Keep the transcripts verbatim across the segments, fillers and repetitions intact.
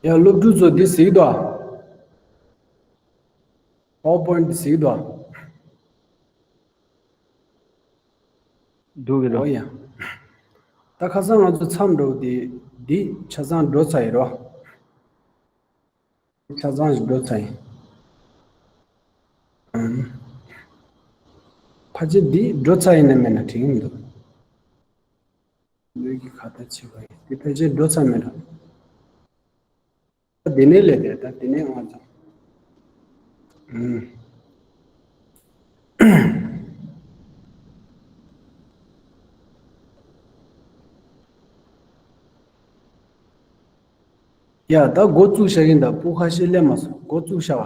ཡ། སློབ་ཕྲུག་ཚོ་འདི་གཟིགས་དང་། PowerPoint འདི་གཟིགས་དང་། འདུག་གི་ལོ། ཨོ་ཡ། ད་ཁ་སང་ང་ཚོ་མཚམས་འགྲོ་འདི་འདི་ཆ་ཚང་འགྲོ་ཚར་ཡིན་རོ། ཆ་ཚང་ཞིག་འགྲོ་ཚར་ཡིན། ཨམ། ཕལ་ཆེར་འདི་འགྲོ་ཚར་ཡིན་ན་མེད་ན་དྲན་གྱི་མི་འདུག་ལུས་ཀྱི་ཁ་ཏ་ཆེ་བ་ཡིན། འདི་ཕལ་ཆེར་འགྲོ་ཚར་མེད་འགྲོ། ད་འདི་ནས་ལས་དེ་ད་འདི་ནས་ང་ཚོ། ཨུམ། ཡ། ད་འགོ་བཙུགས་བཞག་གིན་ད། སྤུ་ཁ་ཤས་སླེབས་མ་སོང་། འགོ་བཙུགས་བཞག་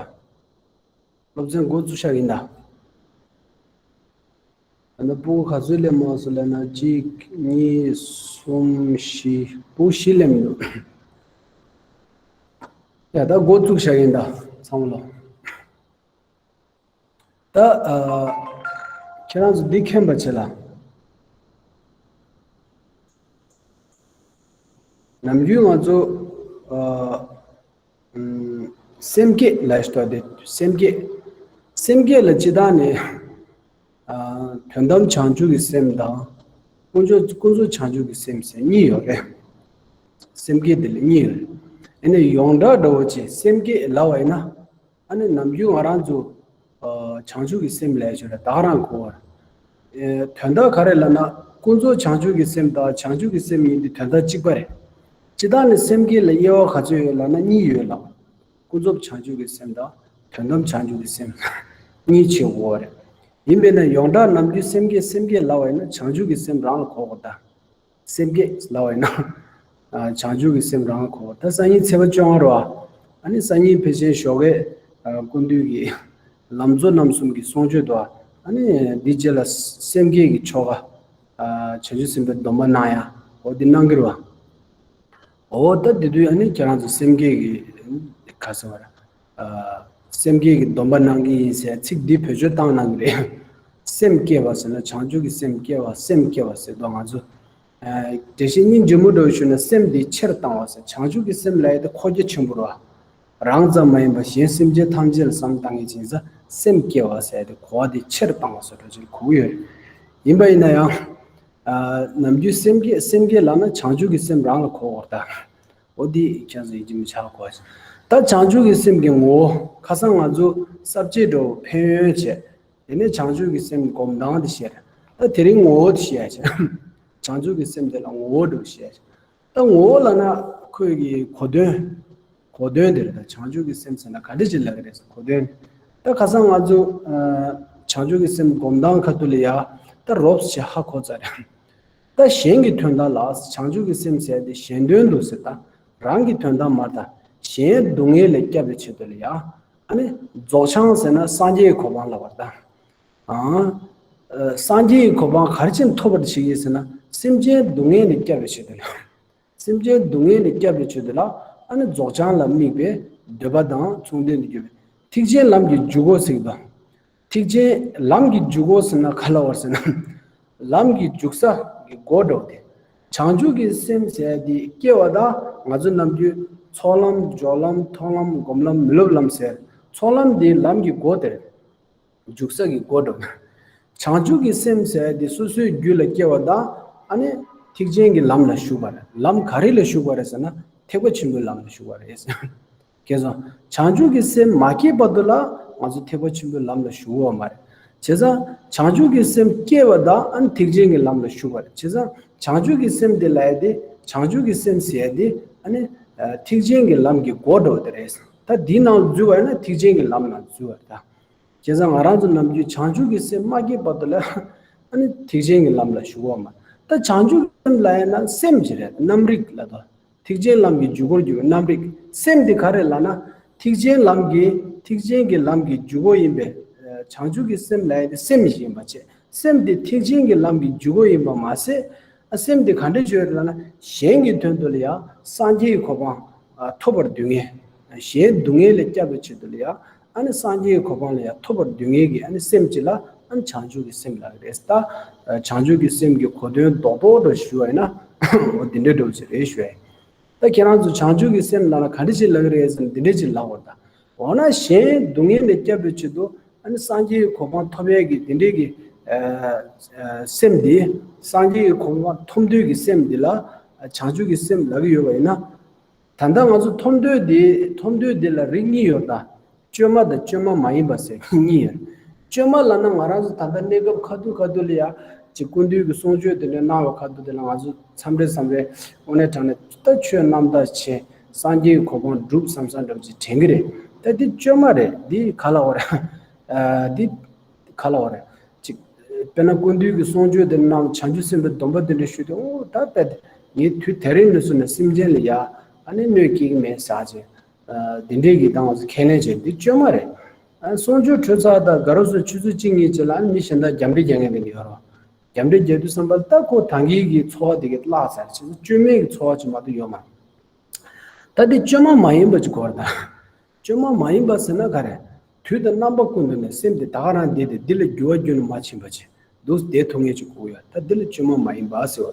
པ། སློབ་ཚན་འགོ་བཙུགས་བཞག་གིན་ད། ད་ནི་སྤུ་གུ་ག་ཚོད་སླེབས་མ་སོང་ལབ་ན། གཅིག་གཉིས། གསུམ། བཞི། སྤུ་གུ་བཞི་སླེབས་འདུག་ཡ། ད་འགོ་བཙུགས་བཞག་གིན་ད། ཚང་མ་ལོ། ད་ཨ། ཁྱེད་རང་ཚོ་འདི་མཁྱེན་པ་བྱེད་ལ། ནམ་རྒྱུན་ང་ཚོ་ཨ། ཨུམ། སེམས་བསྐྱེད་ལབ་ཡ་ཞིག་འདུག་སྟེ། སེམས་བསྐྱེད། སེམས་བསྐྱེད་ལ་སྤྱིར་བཏང་ནས། ཨ། དོན་དམ་བྱང་ཆུབ་ཀྱི་སེམས་དང་། ཀུན་རྫོབ། ཀུན་རྫོབ་བྱང་ཆུབ་ཀྱི་སེམས་ཟེར་གཉིས་ཡོད་རེད། སེམས་བསྐྱེད་དེ་ལ་གཉིས་ཡོད་རེད། ཨ་ནི་ཡོངས་གྲགས་འདྲ་བོ་ཅིག་སེམས་བསྐྱེད་ལབ་པ་ཡིན་ན། ཨ་ནི་ནམ་རྒྱུན་ང་རང་ཚོ་ཨ། བྱང་ཆུབ་ཀྱི་སེམས་ལབ་ཡ་ཞིག་རེད། ད་ག་རང་གོ་བ་རེད། ཨེ། དོན་དག་ག་རེ་ལབ་ན། ཀུན་རྫོབ་བྱང་ཆུབ་ཀྱི་སེམས་དང་བྱང་ཆུབ་ཀྱི་སེམས་གཉིས་འདི་དོན་དག་གཅིག་པ་རེད། སྤྱིར་བཏང་ནས་སེམས་བསྐྱེད་ལ་དབྱེ་བ་ག་ཚོད་ཡོད་ལབ་ན་གཉིས་ཡོད་ལབ། ཀུན་རྫོབ་བྱང་ཆུབ་ཀྱི་སེམས་དང་དོན་དམ་བྱང་ཆུབ་ཀྱི་སེམས། གཉིས་ཕྱེ་དགོས་པ་རེད། ཡིན་པས་ན་ཡོངས་གྲགས་ནམ་རྒྱུན་སེམས་བསྐྱེད་སེམས་བསྐྱེད་ལབ་པ་ཡིན་ན་བྱང་ཆུབ་ཀྱི་སེམས་རང་ལ་གོ་དགོས་ད། སེམས་བསྐྱེད་ལབ་པ་ཡིན་ན། ཨ། བྱང་ཆུབ་ཀྱི་སེམས་རང་ལ་གོ། ད་སང་ཉིན་ཚེས་པ་བཅོ་ལྔ་རེད་པ། ཨ་ནི་སང་ཉིན་ཕལ་ཆེར་ཞོགས་ཀས། ཨ། སྐུ་མདུན་གྱི་ལམ་གཙོ་རྣམ་གསུམ་གྱི་གསུང་ཆོས་དང་། ཨ་ནི་འདི་རྗེས་ལ་སེམས་བསྐྱེད་ཀྱི་ཆོ་ག་ཨ། བྱང་ཆུབ་སེམས་དཔའི་སྡོམ་པ་གནང་ཡ། འོ་འདི་གནང་གི་རེད་པ། འོ་ད་དེ་དུས་ཨ་ནི་ཁྱེད་རང་ཚོ་སེམས་བསྐྱེད་ཀྱི་ག་ཟེར་བ་རེད། ཨ། སེམས་བསྐྱེད་ཀྱི་སྡོམ་པ་གནང་གི་ཡིན་ཟེར་ཚིག་འདི་བེད་སྤྱོད་བཏང་གནང་གི་རེད། སེམས་བསྐྱེད་པ་ཟེར་ན་བྱང་ཆུབ་ཀྱི་སེམས་བསྐྱེད་པ། སེམས་བསྐྱེད་པ་ཟེར་དུས་ང་ཚོ། ཨ། འགྲེལ་བཤད་སྙིང་རྗེ་མོ་འདྲ་བོ་ཞུས་ན་སེམས་འདི་ཆེར་བཏང་བ་ཟེར། བྱང་ཆུབ་ཀྱི་སེམས་ལབ་ཡ་དེ་ཁོག་རྒྱ་ཆེན་པོ་རེད་པ། རང་ཙམ་མ་ཡིན་པར་གཞན་སེམས་ཅན་ཐམས་ཅད་ལ་བསམ་བཏང་གི་ཡིན་ཙང་སེམས་བསྐྱེད་པ་ཟེར་ཡ་དེ་གོ་བ་དེ་ཆེར་བཏང་བ་བཟོ་འདྲ་ཅིག་གོ་གི་ཡོད་རེད། ཡིན་པ་ཡིན་ན་ཡང་། ཨ། ནམ་རྒྱུན་སེམས་བསྐྱེད་སེམས་བསྐྱེད་ལབ་ན་བྱང་ཆུབ་ཀྱི་སེམས་རང་ལ་གོ་དགོས་ད། འོ་འདི་ཁྱེད་ཚོ་ཡིད་ཆེས་མི་བྱ་གོ་ཞིག་ད་བྱང་ཆུབ་ཀྱི་སེམས་ཀྱི་ངོ་བོ་ཁ་སང་ང་ཚོ་ས་བཅད་འདྲ་བོ་ཕན་ཡོན་བྱས། དེ་ནས་བྱང་ཆུབ་ཀྱི་སེམས་སྒོམ་སྟངས་དེ་བཤད། ད་དེ་རིང་ངོ་བོ་དེ་བཤད་ཡ་བྱས། བྱང་ཆུབ་ཀྱི་སེམས་དེ་ལ་ངོ་བོ་འདྲ་བོ་བཤད་ཡ་བྱས། ད་ངོ་བོ་ལབ་ན་ཁོས་ཀྱི་གོ་དོན། གོ་དོན་དེ་རེད། ད་བྱང་ཆུབ་ཀྱི་སེམས་ཟེར་ན་ག་འདྲ་ཅིག་ལབ་ཀྱི་རེད་ཟེར་གོ་དོན། ད་ཁ་སང་ང་ཚོ་ཨ། བྱང་ཆུབ་ཀྱི་སེམས་སྒོམ་སྟངས་ཁ་ཐུག་ལ་ཡ། ད་རོབ་ཙམ་ཧ་གོ་ཚར་རེད། ད་གཞན་གྱི་དོན་དག་ལ་བྱང་ཆུབ་ཀྱི་སེམས་ཟེར་ཏེ་གཞན་དོན་དུ་ཟེར། ད་རང་གི་དོན་དག་མ་རེད། ད་གཞན་སྡུག་བསྔལ་ལས་སྐྱབས་པའི་ཆེད་དུ་ལ་ཡ། ཨ་ནི་རྫོགས་བྱང་ཟེར་ན་སངས་རྒྱས་ཀྱི་གོ་འཕང་ལབ་པ་རེད། ད་ཨ། སངས་རྒྱས་ཀྱི་གོ་འཕང་ག་རེ་བྱས་ནས་ཐོབ་པར་བྱེད་ཀྱི་ཟེར་ན་སེམས་ཅན་སྡུག་བསྔལ་ལས་སྐྱབས་པའི་ཆེད་དུ་ལ། སེམས་ཅན་སྡུག་བསྔལ་ལས་སྐྱབས་པའི་ཆེད་དུ་ལ། ཨ་ནི་རྫོགས་བྱང་ལ་དམིགས་པའི་འདོད་པ་དང་མཚུངས་ལྡན་དུ་གྱུར་པའི་ཐེག་ཆེན་ལམ་གྱི་འཇུག་སྒོ་ཟེར་གྱི་འདུག་ཐེག་ཆེན་ལམ་གྱི་འཇུག་སྒོ་ཟེར་ན་ག་ལབ་པ་རེད་ཟེར་ན། ལམ་གྱི་འཇུག་ས་གི་སྒོ་འདྲ་བོ་དེ། བྱང་ཆུབ་ཀྱི་སེམས་ཟེར་དེ་སྐྱེ་བ་དང་ང་ཚོ་ནམ་རྒྱུན་ཚོགས་ལམ་སྦྱོར་ལམ་མཐོང་ལམ་སྒོམ་ལམ་མི་སློབ་ལམ་ཟེར། ཚོགས་ལམ་དེ་ལམ་གྱི་སྒོ་དེ་རེད། འཇུག་ས་གི་སྒོ་འགྲོ། བྱང་ཆུབ་ཀྱི་སེམས་ཟེར་དེ་སོ་སོའི་རྒྱུད་ལ་སྐྱེ་བ་དང་། ཨ་ནི་ཐེག་ཆེན་གྱི་ལམ་ལ་ཞུགས་པ་རེད། ལམ་ག་རེ་ལ་ཞུགས་པ་རེད་ཟེར་ན་ཐེག་པ་ཆེན་པོའི་ལམ་ལ་ཞུགས་པ་རེད། གལ་སྲིད་བྱང་ཆུབ་ཀྱི་སེམས་མ་སྐྱེས་བར་དུ་ལ་ང་ཚོ་ཐེག་པ་ཆེན་པོའི་ལམ་ལ་ཞུགས་ཡོད་མ་རེད། བྱས་ཙང་བྱང་ཆུབ་ཀྱི་སེམས་སྐྱེ་བ་དང་ཨ་ནི་ཐེག་ཆེན་གྱི་ལམ་ལ་ཞུགས་པ་རེད། བྱས་ཙང་བྱང་ཆུབ་ཀྱི་སེམས་དེ་ལབ་ཡ་དེ་བྱང་ཆུབ་ཀྱི་སེམས་ཟེར་ཡ་དེ་ཨ་ནི་ཐེག་ཆེན་གྱི་ལམ་གྱི་སྒོ་འགྲོ་བ་དེ་རེད། ད་འདིའི་ནང་འཛུལ་བ་ཡིན་ན་ཐེག་ཆེན་གྱི་ལམ་ནང་འཛུལ་བ་རེད་ད། བྱས་ཙང་ང་རང་ཚོ་ནམ་རྒྱུན་བྱང་ཆུབ་ཀྱི་སེམས་མ་སྐྱེས་བར་དུ་ལ་ཨ་ནི་ཐེག་ཆེན་གྱི་ལམ་ལ་ཞུགས་པ་མ། ད་བྱང་ཆུབ་ཀྱི་སེམས་ལབ་ཡ་ན་སེམས་ཅིག་རེད། རྣམ་རིག་ལབ་དོ། ཐེག་ཆེན་ལམ་གྱི་འཇུག་སྒོར་གྱུར་པའི་རྣམ་རིག་སེམས་དེ་ག་རེ་ལབ་ན། ཐེག་ཆེན་ལམ་གྱི་ཐེག་ཆེན་གྱི་ལམ་གྱི་འཇུག་སྒོ་ཡིན་པས། བྱང་ཆུབ་ཀྱི་སེམས་ལབ་ཡ་དེ་སེམས་ཤིག་ཡིན་པ་བྱས། སེམས་དེ་ཐེག་ཆེན་གྱི་ལམ་གྱི་འཇུག་སྒོ་ཡིན་པ་མ་ཟད། ཨ་སེམས་དེ་ག་འདྲ་ཅིག་ཡོད་རེད་ལབ་ན་གཞན་གྱི་དོན་དུ་ལ་ཡང་སངས་རྒྱས་ཀྱི་གོ་འཕང་ཐོབ་པར་འདོད་མཁན། གཞན་སྡུག་བསྔལ་ལས་སྐྱབས་པའི་ཆེད་དུ་ལ་ཡང་ཨ་ནི་སངས་རྒྱས་ཀྱི་གོ་འཕང་ལ་ཡང་ཐོབ་པར་འདོད་མཁན་གྱི་ཨ་ནི་སེམས་ཅིག་ལ་ཨ་ནི་བྱང་ཆུབ་ཀྱི་སེམས་ལབ་ཀྱི་རེད། ད་བྱང་ཆུབ་ཀྱི་སེམས་ཀྱི་གོ་དོན་རྡོག་རྡོག་འདྲ་ཞུ་བ་ཡིན་ན་འོ་འདི་འདྲ་འདྲ་བོ་ཅིག་རེད་ཞུ་བ་ཡིན། ད་ཁྱེད་རང་ཚོ་བྱང་ཆུབ་ཀྱི་སེམས་ལབ་ན་ག་འདྲ་ཞིག་ལབ་ཀྱི་རེད་ཟེར་ན་འདི་འདྲ་ཞིག་ལབ་དགོས་རེད་ད། འོ་ན་གཞན་སྡུག་བསྔལ་ནས་སྐྱབས་པའི་ཆེད་དུ་ཨ་ནི་སངས་རྒྱས་ཀྱི་གོ་འཕང་ཐོབ་ཡས་ཀྱི་དེ་འདྲའི་གི་སེམས་འདི། སངས་རྒྱས་ཀྱི་གོ་འཕང་ཐོབ་འདོད་ཀྱི་སེམས་འདི་ལ་བྱང་ཆུབ་ཀྱི་སེམས་ལབ་ཀྱི་ཡོད་པ་ཡིན་ན། ད་ལྟ་ང་ཚོ་ཐོབ་འདོད་འདི་ཐོབ་འདོད་འདི་ལ་རིགས་གཉིས་ཡོད་ད། བཅོས་མ་དང་བཅོས་མ་མ་ཡིན་པ་ཟེར་གཉིས་ཡོད། བཅོས་མ་ལབ་ན་ང་རང་ཚོ་ད་ལྟ་གནས་སྐབས་ཁ་ཐུག་ཁ་ཐུག་ལ་ཡ་ཅིག་སྐུ་མདུན་གྱི་གསུང་ཆོས་དེ་འདྲ་གནང་བའི་ཁ་ཐུག་དེ་ལ་ང་ཚོ་མཚམས་རེ་མཚམས་རེ་དངོས་གནས་དྲང་གནས་ད་ཆོས་རྣམ་དག་ཆེ། སངས་རྒྱས་ཀྱི་གོ་འཕང་འགྲུབ་བསམ་བསམ་འདྲ་པོ་ཅིག་དྲན་གྱི་རེད། ད་འདི་བཅོས་མ་རེད། འདི་ག་ལ་བ་རེད། འདི་ག་ལ་བ་རེད། ཅིག་དཔེར་ན་སྐུ་མདུན་གྱི་གསུང་ཆོས་དེ་གནང་བྱང་ཆུབ་སེམས་དཔའི་སྡོམ་པ་དེ་འདྲ་ཞུས་ཏེ། ཨོ་ད་དཔེ་ངས་དུས་དེ་རིང་ནས་བཟུང་ནས་སེམས་ཅན་ལ་ཡ་ཨ་ནི་གནོད་སྐྱེལ་གྱི་མེད་ཟེར་ཅིག་དེ་འདྲས་ཀྱི་དང་ཁས་ལེན་བྱས་འདི་བཅོས་མ་རེད། ཨ་གསུང་ཆོས་འཕྲོས་ཚར་དང་དགའ་རབ་སོགས་ཆུ་ཚོད་གཅིག་གཉིས་ཅིག་ལ་ཨ་ནི་མི་གཞན་དག་རྒྱབ་འདྲེ་རྒྱག་མཁན་དེ་འདྲ་ཡོད་རེད། རྒྱབ་འདྲེ་རྒྱག་དུས་ཙམ་པ་ལ་ད་ཁོ་ད་གིན་གྱི་ཚོར་བ་དེ་གི་བརླག་ཚར། ཕྱིས་སུ་བཅོས་མིན་གྱི་ཚོར་བ་ཅིག་མ་གཏོགས་ཡོད་མ་རེད། ད་འདི་བཅོས་མ་མ་ཡིན་པ་ཅིག་གོ་རེད་ད། བཅོས་མ་མ་ཡིན་པ་ཟེར་ན་ག་རེ། དུས་དང་རྣམ་པ་ཀུན་ཏུ་ནས་སེམས་དེ་ད་ག་རང་བསྡད་དེ་འདི་ལ་འགྱུར་བ་ཁྱོན་ནས་མ་ཕྱིན་པ་ཅིག་འདུག་བསྡད་ཐུབ་ངེས་ཅིག་དགོས་ཡོད། ད་འདི་ལ་བཅོས་མ་མ་ཡིན་པ་ཟེར་བ།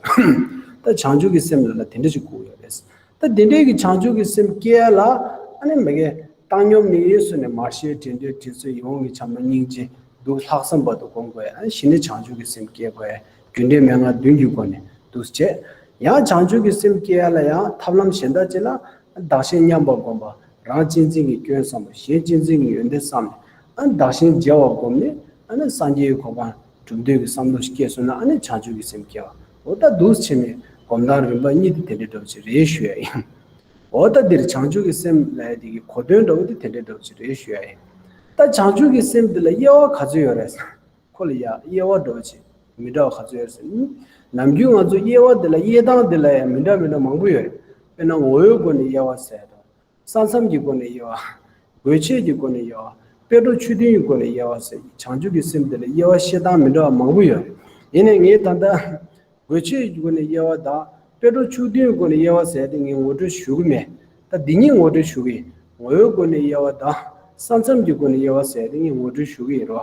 ད་བྱང་ཆུབ་ཀྱི་སེམས་ལ་ལ་དེ་འདྲ་ཅིག་དགོས་ཡོད་རེད། ད་དེ་འདྲའི་གི་བྱང་ཆུབ་ཀྱི་སེམས་སྐྱེ་ཡ་ལ་ཨ་ནི་མ་གི་བཏང་སྙོམས་ནས་ཡོད་སུ་ནས་མར་ཤེས་དྲན་རྟོག་དྲན་གསོ་ཡིད་འོང་གི་བྱམས་པ་སྙིང་རྗེ་འདུག་ལྷག་བསམ་བར་དུ་སྒོམ་དགོས་ཡ། ཨ་ནི་གཞི་ནས་བྱང་ཆུབ་ཀྱི་སེམས་སྐྱེ་དགོས་ཡ། རྒྱུ་འབྲས་མན་ངག་བདུན་གྱི་སྒོ་ནས་འདུག་བྱས། ཡང་བྱང་ཆུབ་ཀྱི་སེམས་སྐྱེ་ཡ་ལ་ཡང་ཐབས་ལམ་གཞན་དག་ཅིག་ལ་བདག་གཞན་མཉམ་པར་བསྒོམ་པ། རང་གཅེས་འཛིན་གྱི་སྐྱོན་བསམ་པ། གཞན་གཅེས་འཛིན་གྱི་ཡོན་ཏན་བསམ་ནས་ཨ་ནི་བདག་གཞན་བརྗེ་བར་བསྒོམས་ནས་ཨ་ནི་སངས་རྒྱས་ཀྱི་གོ་འཕང་སྒྲུབ་འདོད་ཀྱི་བསམ་བློ་ཞིག་སྐྱེས་སོང་ན་ཨ་ནི་བྱང་ཆུབ་ཀྱི་སེམས་སྐྱེ་བ། འོ་ད་འདུག་བྱས་ནས་སྒོམ་སྟངས་རིམ་པ་གཉིས་དེ་དེ་འདྲའི་འདྲ་བོ་ཅིག་རེད་ཞུ་ཡ་ཡིན། འོ་ད་འདིར་བྱང་ཆུབ་ཀྱི་སེམས་ལབ་ཡ་དེ་གི་གོ་དོན་འདྲ་བོ་དེ་དེ་འདྲའི་འདྲ་བོ་ཅིག་རེད་ཞུ་ཡ་ཡིན། ད་བྱང་ཆུབ་ཀྱི་སེམས་འདི་ལ་དབྱེ་བ་ག་ཚོད་ཡོད་རེད། ཁོ་ལ་ཡ་དབྱེ་བ་འདྲ་བོ་ཅིག་མི་འདྲ་བ་ག་ཚོད་ཡོད་རེད་ཟེར་ན། ནམ་རྒྱུན་ང་ཚོ་དབྱེ་བ་འདི་ལ་དབྱེ་སྟངས་འདི་ལ་ཡང་མི་འདྲ་མི་འདྲ་མང་པོ་ཡོད་རེད། དཔེར་ན་ངོ་བོའི་སྒོ་ནས་དབྱེ་བ་ཟེར་དང་། ས་མཚམས་ཀྱི་སྒོ་ནས་དབྱེ་བ། དགོས་ཆེད་ཀྱི་སྒོ་ནས་དབྱེ་བ། དཔལ་འབྲོ་ཆོས་མཐུན་གྱི་སྒོ་ནས་དབྱེ་བ་ཟེར། བྱང་ཆུབ་ཀྱི་སེམས་འདི་ལ་དབྱེ་བ་བཤད་སྟངས་མི་འདྲ་བ་མང་པོ་ཡོད་རེད། ཡིན་ནའི་ངས་ད་ལྟ་དགོས་ཆེད་ཀྱི་སྒོ་ནས་དབྱེ་བ་དང་དཔལ་འབྲོ་ཆོས་མཐུན་གྱི་སྒོ་ནས་དབྱེ་བ་ཟེར་ཏེ་ངས་ངོ་སྤྲོད་ཞུ་གི་མེད། ད་འདི་གཉིས་ངོ་སྤྲོད་ཞུ་གི་ཡིན། ངོ་བོའི་སྒོ་ནས་དབྱེ་བ་དང་ས་མཚམས་ཀྱི་སྒོ་ནས་དབྱེ་བ་ཟེར་ཏེ་ངས་ངོ་སྤྲོད་ཞུ་གི་ཡིན་རོ།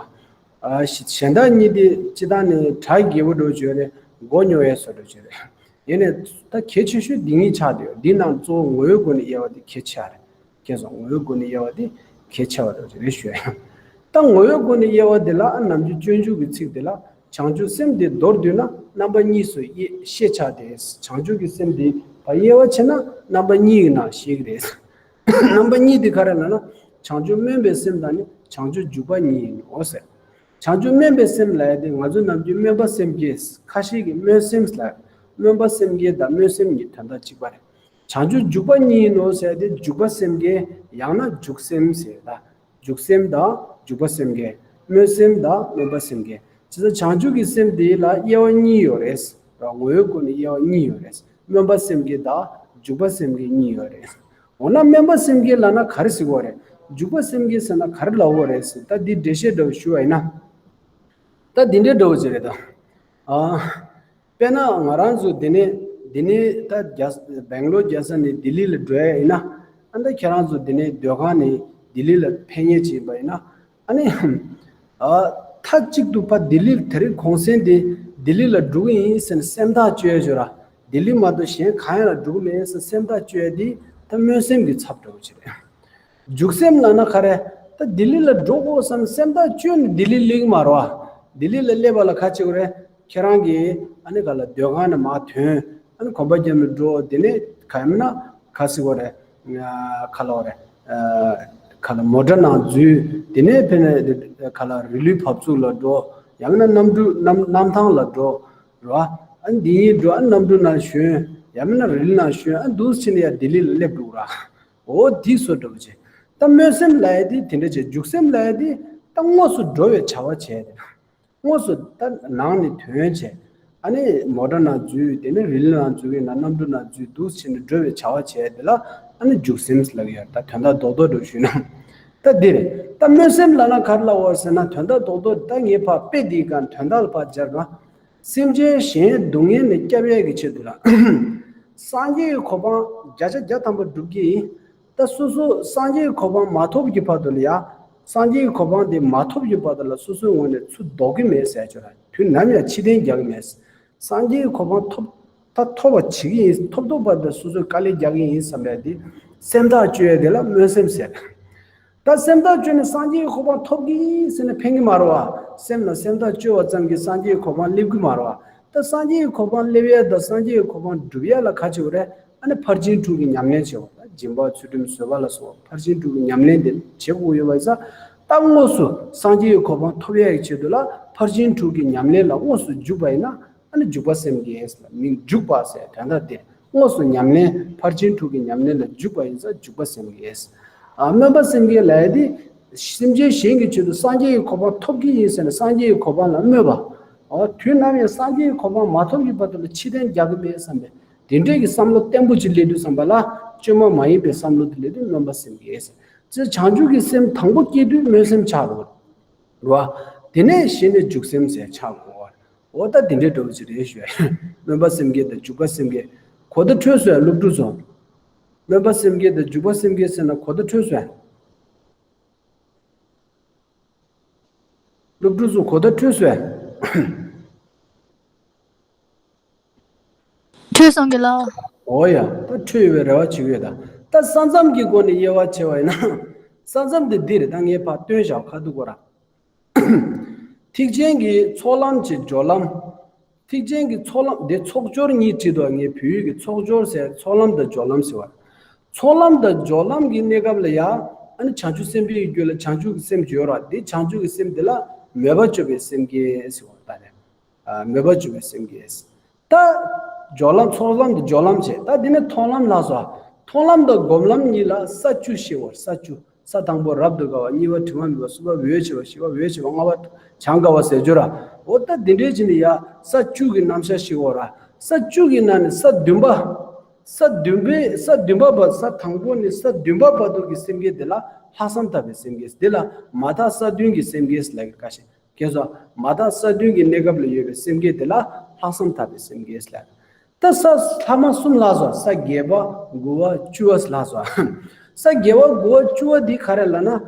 ཨ་གཞན་དག་གཉིས་དེ་སྤྱི་བཏང་ནས་གྲ་རྒྱས་པོ་འདྲ་བོ་བརྗོད་རེད། མགོ་རྙོག་ཡས་བཟོ་འདྲ་བོ་བརྗོད་རེད། ཡིན་ནའི་ད་གལ་ཆེ་ཤོས་འདི་གཉིས་ཆགས་བསྡད་ཡོད། འདི་ནང་གཙོ་བོ་ངོ་བོའི་སྒོ་ནས་དབྱེ་བ་དེ་གལ་ཆེ་བ་རེད། མཁྱེན་སོང་། ངོ་བོའི་སྒོ་ནས་དབྱེ་བ་དེ་གལ་ཆེ་བ་འདྲ་བོ་རེད་ཞུ་ཡ། ད་ངོ་བོའི་སྒོ་ནས་དབྱེ་བ་དེ་ལ་ཨ་ནམ་རྒྱུན་སྤྱོད་འཇུག་གི་ཚིག་དེ་ལ་བྱང་ཆུབ་སེམས་དེ་མདོར་བསྡུས་ན་རྣམ་པ་གཉིས་སུ་དབྱེ་ཤེས་བྱ་སྟེ། བྱང་ཆུབ་ཀྱི་སེམས་དེ་ཕར་དབྱེ་བ་ཕྱེ་ན་རྣམ་པ་གཉིས་ཀྱི་ནང་ཤེས་ཀྱི་རེད། རྣམ་པ་གཉིས་དེ་ག་རེ་ལབ་ན། བྱང་ཆུབ་སྨོན་པའི་སེམས་དང་ནི་བྱང་ཆུབ་འཇུག་པ་གཉིས་ཡིན་ནོ་ཟེར། བྱང་ཆུབ་སྨོན་པའི་སེམས་ལབ་ཡ་དེ་ང་ཚོ་ནམ་རྒྱུན་སྨོན་པ་སེམས་བསྐྱེད། ཁ་ཤས་ཀྱིས་སྨོན་སེམས་ལབ། སྨོན་པ་སེམས་བསྐྱེད་དང་སྨོན་སེམས་གཉིས་དོན་དག་གཅིག་པ་རེད། བྱང་ཆུབ་འཇུག་པ་གཉིས་ཡིན་ནོ་ཟེར་ཡ་དེ་འཇུག་པ་སེམས་བསྐྱེད་ཡང་ན་འཇུག་སེམས་ཟེར་ད། འཇུག་སེམས་དང་འཇུག་པ་སེམས་བསྐྱེད། སྨོན་སེམས་དང་སྨོན་པ་སེམས་བསྐྱེད། བྱས་ཙང་བྱང་ཆུབ་ཀྱི་སེམས་དེ་ལ་དབྱེ་བ་གཉིས་ཡོད་རེད། ངོ་བོའི་སྒོ་ནས་དབྱེ་བ་གཉིས་ཡོད་རེད། སྨོན་པ་སེམས་བསྐྱེད་དང་འཇུག་པ་སེམས་བསྐྱེད་གཉིས་ཡོད་རེད། འོ་ན་སྨོན་པ་སེམས་བསྐྱེད་ལབ་ན་ག་རེ་ཟེར་གྱི་ཡོད་རེད། འཇུག་པ་སེམས་བསྐྱེད་ཟེར་ན་ག་རེ་ལབ་ཀྱི་ཡོད་རེད་ཟེར། ད་འདི་འགྲེལ་བཤད་འདྲ་བོ་ཞུ་བ་ཡིན་ན། ད་འདི་འདྲའི་འདྲ་བོ་ཅིག་རེད་ད། ཨ། དཔེར་ན་ང་རང་ཚོ་འདི་ནས་འདི་ནས་ད་རྒྱ་སྦེང་ལོར་རྒྱལ་ས་ནས་ལྡི་ལི་ལ་འགྲོ་ཡ་ཡིན་ན། ཨ་ད་ཁྱེད་རང་ཚོ་འདི་ནས་སྡོད་ཁང་ནས་ལྡི་ལི་ལ་ཕེབས་མཁན་ཅིག་ཡིན་པ་ཡིན་ན། ཨ་ནི། ཨ། མཐའ་གཅིག་ཏུ་ཕར་ལྡི་ལི་དེ་རིང་གུང་སེང་དེ་ལྡི་ལི་ལ་འགྲོ་གི་ཡིན་ཟེར་ནས་སེམས་ཐག་གཅོད་ཡ་ཅིག་ཡོད་ར། ལྡི་ལི་མ་གཏོགས་གཞན་གང་ཡང་ལ་འགྲོ་གི་མེད་ཟེར་སེམས་ཐག་གཅོད་ཡ་དེ་ད་སྨོན་སེམས་ཀྱི་ཚབ་འདྲ་བོ་ཅིག་རེད། འཇུག་སེམས་ལབ་ན་ག་རེ། ད་ལྡི་ལི་ལ་འགྲོ་དགོས་བསམ་སེམས་ཐག་གཅོད་ནས་ལྡི་ལི་སླེབས་ཀྱི་མ་རེད་བ། ལྡི་ལི་ལ་སླེབས་པ་ལ་ག་རེ་བྱེད་དགོས་རེད། ཁྱེད་རང་གིས་ཨ་ནི་ག་ལ་སྡོད་ཁང་ནས་མར་ཐོན། ཨ་ནི་གོམ་པ་རྒྱབ་ནས་འགྲོ། དེ་ནས་ག་ཡིན་ན་ག་ཟེར་དགོས་རེད། ག་ལ་བ་རེད། ག་ལ་མོ་ཊ་ནང་འཛུལ། དེ་ནས་ཕེབས་ནས་ག་ལ་རི་ལུའི་བབས་ཚུགས་ལ་འགྲོ། ཡང་ན་གནམ་གྲུ་གནམ་གནམ་ཐང་ལ་འགྲོ། རེད་བ། ཨ་ནི་འདི་གཉིས་འགྲོ། ཨ་ནི་གནམ་གྲུ་ནང་ཞོན། ཡང་མིན་ན་རི་ལི་ནང་ཞོན། ཨ་འདུག་བྱས་ནས་ཡ་ལྡི་ལི་ལ་སླེབས་འགྲོ་ར། འོ་འདི་བཟོ་འདྲ་བོ་བྱས། ད་སྨོན་སེམས་ལབ་ཡ་དེ་དེ་འདྲ་བྱས། འཇུག་སེམས་ལབ་ཡ་དེ་ད་དངོས་སུ་འགྲོ་བའི་བྱ་བ་བྱས་ཏེ། དངོས་སུ་ད་ནང་ནས་ཐོན་བྱས། ཨ་ནི་མོ་ཊ་ནང་འཛུལ། དེ་ནས་རི་ལི་ནང་འཛུལ་གྱི་ན་གནམ་གྲུ་ནང་འཛུལ། འདུག་བྱས་ནས་འགྲོ་བའི་བྱ་བ་བྱས་དེ་ལ་ཨ་ནི་འཇུག་སེམས་ལབ་ཀྱི་ཡོད། ད་དོན་དག་རྡོག་རྡོག་འདྲ་བོ་ཞུས་ན། ད་འདི་རེད། ད་སྨོན་སེམས་ལབ་ན་ག་རེ་ལབ་ཡོད་ཟེར་ན། དོན་དག་རྡོག་རྡོག་ད་ངས་ཕར་དཔེ་འདིའི་སྒང་དོན་དག་ལ་ཕར་སྦྱར་ན། སེམས་ཅན་གཞན་སྡུག་བསྔལ་ནས་སྐྱབས་ཡས་ཀྱི་ཆེད་དུ་ལ། སངས་རྒྱས་ཀྱི་གོ་འཕང་བརྒྱ་ཆ་བརྒྱ་ཐམ་པ་སྒྲུབ་ཀྱི་ཡིན། ད་སོ་སོ་སངས་རྒྱས་ཀྱི་གོ་འཕང་མ་ཐོབ་ཀྱི་བར་དུ་ལ་ཡ། སངས་རྒྱས་ཀྱི་གོ་འཕང་དེ་མ་ཐོབ་ཀྱི་བར་དུ་ལ་སོ་སོའི་ངོས་ནས་ཚུར་ལྡོག་གི་མེད་ཟེར་ཆོག་ར། དུས་ནམ་ཡང་ཕྱིར་འཐེན་རྒྱག་གི་མེད། སངས་རྒྱས་ཀྱི་གོ་འཕང་ཐོབ། ད་ཐོབ་པ་བྱེད་ཀྱི་ཡིན། ཐོབ་ཐོབ་པ་དེ་སོ་སོའི་དཀའ་ལས་རྒྱག་གི་ཡིན་བསམ་པའི་དེ་སེམས་ཐག་གཅོད་ཡ་དེ་ལ་སྨོན་སེམས་ཟེར། ད་སེམས་ཐག་གཅོད་ནས་སངས་རྒྱས་ཀྱི་གོ་འཕང་ཐོབ་ཀྱི་ཡིན་ཟེར་ནས་ཕན་གྱི་མ་རེད་བ། སེམས་ལ་སེམས་ཐག་གཅོད་པ་ཙམ་གྱིས་སངས་རྒྱས་ཀྱི་གོ་འཕང་སླེབས་ཀྱི་མ་རེད་བ། ད་སངས་རྒྱས་ཀྱི་གོ་འཕང་སླེབས་ཡ་དང་སངས་རྒྱས་ཀྱི་གོ་འཕང་སྒྲུབ་ཡ་ལ་ག་བྱེད་དགོས་རེད། ཨ་ནི་ཕར་ཕྱིན་དྲུག་གི་ཉམས་ལེན་བྱེད་དགོས། ད་སྦྱིན་པ་ཚུལ་ཁྲིམས་བཟོད་པ་ལ་སོགས་པ་ཕར་ཕྱིན་དྲུག་གི་ཉམས་ལེན་དེ་བྱེད་དགོས་ཡོད་པ་ཡིན་ཙང་། ད་དངོས་སུ་སངས་རྒྱས་ཀྱི་གོ་འཕང་ཐོབ་ཡ་ཡི་ཆེད་དུ་ལ་ཕར་ཕྱིན་དྲུག་གི་ཉམས་ལེན་ལ་དངོས་སུ་འཇུག་པ་ཡིན་ན། ཨ་ནི་འཇུག་པ་སེམས་བསྐྱེད་ལ་མིང་འཇུག་པ་ཟེར། དོན་དག་དེ་དངོས་སུ་ཉམས་ལེན། ཕར་ཕྱིན་དྲུག་གི་ཉམས་ལེན་ལ་འཇུག་པ་ཡིན་ཙང་འཇུག་པ་སེམས་བསྐྱེད། ཨ། སྨོན་པ་སེམས་བསྐྱེད་ལབ་ཡ་དེ་སེམས་ཅན་གཞན་གྱི་ཆེད་དུ་སངས་རྒྱས་ཀྱི་གོ་འཕང་ཐོབ་ཀྱི་ཡིན་ཟེར་ནས་སངས་རྒྱས་ཀྱི་གོ་འཕང་ལ་སྨོན་པ། ཨོ། དུས་ནམ་ཡང་སངས་རྒྱས་ཀྱི་གོ་འཕང་མ་ཐོབ་ཀྱི་བར་དུ་ལ་ཕྱིར་འཐེན་རྒྱག་གི་མེད་བསམ་པའི་དེ་འདྲས་ཀྱི་བསམ་བློ་བརྟན་པོ་ཅིག་སླེབས་དུས་ཙམ་པ་ལ། བཅོས་མ་མ་ཡིན་པའི་བསམ་བློ་དེ་སླེབས་དུས་སྨོན་པ་སེམས་བསྐྱེད། ཅེས་བྱང་ཆུབ་ཀྱི་སེམས་དང་པོ་སྐྱེ་དུས་སྨོན་སེམས་ཆགས་འགྲོ་བ། དེ་ནས་གཞི་ནས་འཇུག་སེམས་ཟེར་ཆགས་དགོས། འོ་ད་དེ་འདྲའི་འདྲ་བོ་ཅིག་རེད་ཞུ། སྨོན་པ་སེམས་བསྐྱེད་དང་འཇུག་པ་སེམས་བསྐྱེད། གོ་བརྡ་འཕྲོད་སོང་ཡ། སློབ་ཕྲུག་ཚོ། སྨོན་པ་སེམས་བསྐྱེད་དང་འཇུག་པ་སེམས་བསྐྱེད་ཟེར་ན་གོ་བརྡ་འཕྲོད་སོང་ཡ། སློབ་ཕྲུག་ཚོ་གོ་བརྡ་འཕྲོད་སོང་ཡ། འཕྲོད་སོང་གི་ལགས། འོ་ཡ། ད་འཕྲོད་ཡོད་པའི་རེ་བ་བྱེད་ཀྱི་ཡོད། ད་ད་ས་མཚམས་ཀྱི་སྒོ་ནས་དབྱེ་བ་ཕྱེ་བ་ཡིན་ན། ས་མཚམས་དེ་འདི་རེད། ད་ངས་ཕར་སྟོན་བཞག་ཁ་ཐུག་གོ་ར། ཐེག་ཆེན་གྱི་ཚོགས་ལམ་གྱི་སྦྱོར་ལམ། ཐེག་ཆེན་གྱི་ཚོགས་ལམ་དེ་ཚོགས་སྦྱོར་གཉིས་བྲིས་འདུག་ངས་བོད་ཡིག་གི་ཚོགས་སྦྱོར་ཟེར། ཚོགས་ལམ་དང་སྦྱོར་ལམ་ཟེར་བ། ཚོགས་ལམ་དང་སྦྱོར་ལམ་གྱི་གནས་སྐབས་ལ་ཡ། ཨ་ནི་བྱང་ཆུབ་སེམས་དཔའི་རྒྱུད་ལ་བྱང་ཆུབ་ཀྱི་སེམས་ཡོད་ར། དེ་བྱང་ཆུབ་ཀྱི་སེམས་དེ་ལ་མོས་པ་སྤྱོད་པའི་སེམས་བསྐྱེད་ཟེར་བ་ད་རེད། ཨ། མོས་པ་སྤྱོད་པའི་སེམས་བསྐྱེད། ད་སྦྱོར་ལམ། ཚོགས་ལམ་དང་སྦྱོར་ལམ་བྱས། ད་དེ་ནས་མཐོང་ལམ་ལ་སོགས། མཐོང་ལམ་དང་སྒོམ་ལམ་གཉིས་ལ་ས་བཅུ་ཤེས་དགོས། ས་བཅུ། ས་དང་པོ་རབ་ཏུ་དགའ་བ། གཉིས་པ་དྲི་མ་མེད་པ། གསུམ་པ་འོད་ཆེ་བ། བཞི་པ་འོད་ཆེ་བ། ལྔ་པ་བྱང་དགའ་བ་ཟེར་རྒྱུ་ར། འོ་ད་དེ་འདྲའི་ཕྱིར་ནི་ཡ་ས་བཅུ་གི་རྣམ་གཞག་ཤེས་དགོས་ར། ས་བཅུ་གི་ནང་ནས་ས་བདུན་པ། ས་བདུན་པའི། ས་བདུན་པ་བར། ས་དང་པོ་ནས་ས་བདུན་པ་བར་དུ་གི་སེམས་བསྐྱེད་དེ་ལ་ལྷག་བསམ་དག་པའི་སེམས་བསྐྱེད། དེ་ལ་མ་དག་ས་བདུན་གྱི་སེམས་བསྐྱེད་ལབ་ཀྱི། ཁ་ཤས། ཁྱེད་ཚོ། མ་དག་ས་བདུན་གྱི་གནས་སྐབས་ལ་ཡོད་པའི་སེམས་བསྐྱེད་དེ་ལ་ལྷག་བསམ་དག་པའི་སེམས་བསྐྱེད་ལབ། ད་ས་ལྷག་མ་གསུམ་ལྷག་སོང་། ས་བརྒྱད་པ། དགུ་པ། བཅུ་པ་ལྷག་སོང་། ས་བརྒྱད་པ། དགུ་པ། བཅུ་པ་འདི་ག་རེ་ལབ་ན། ཨ།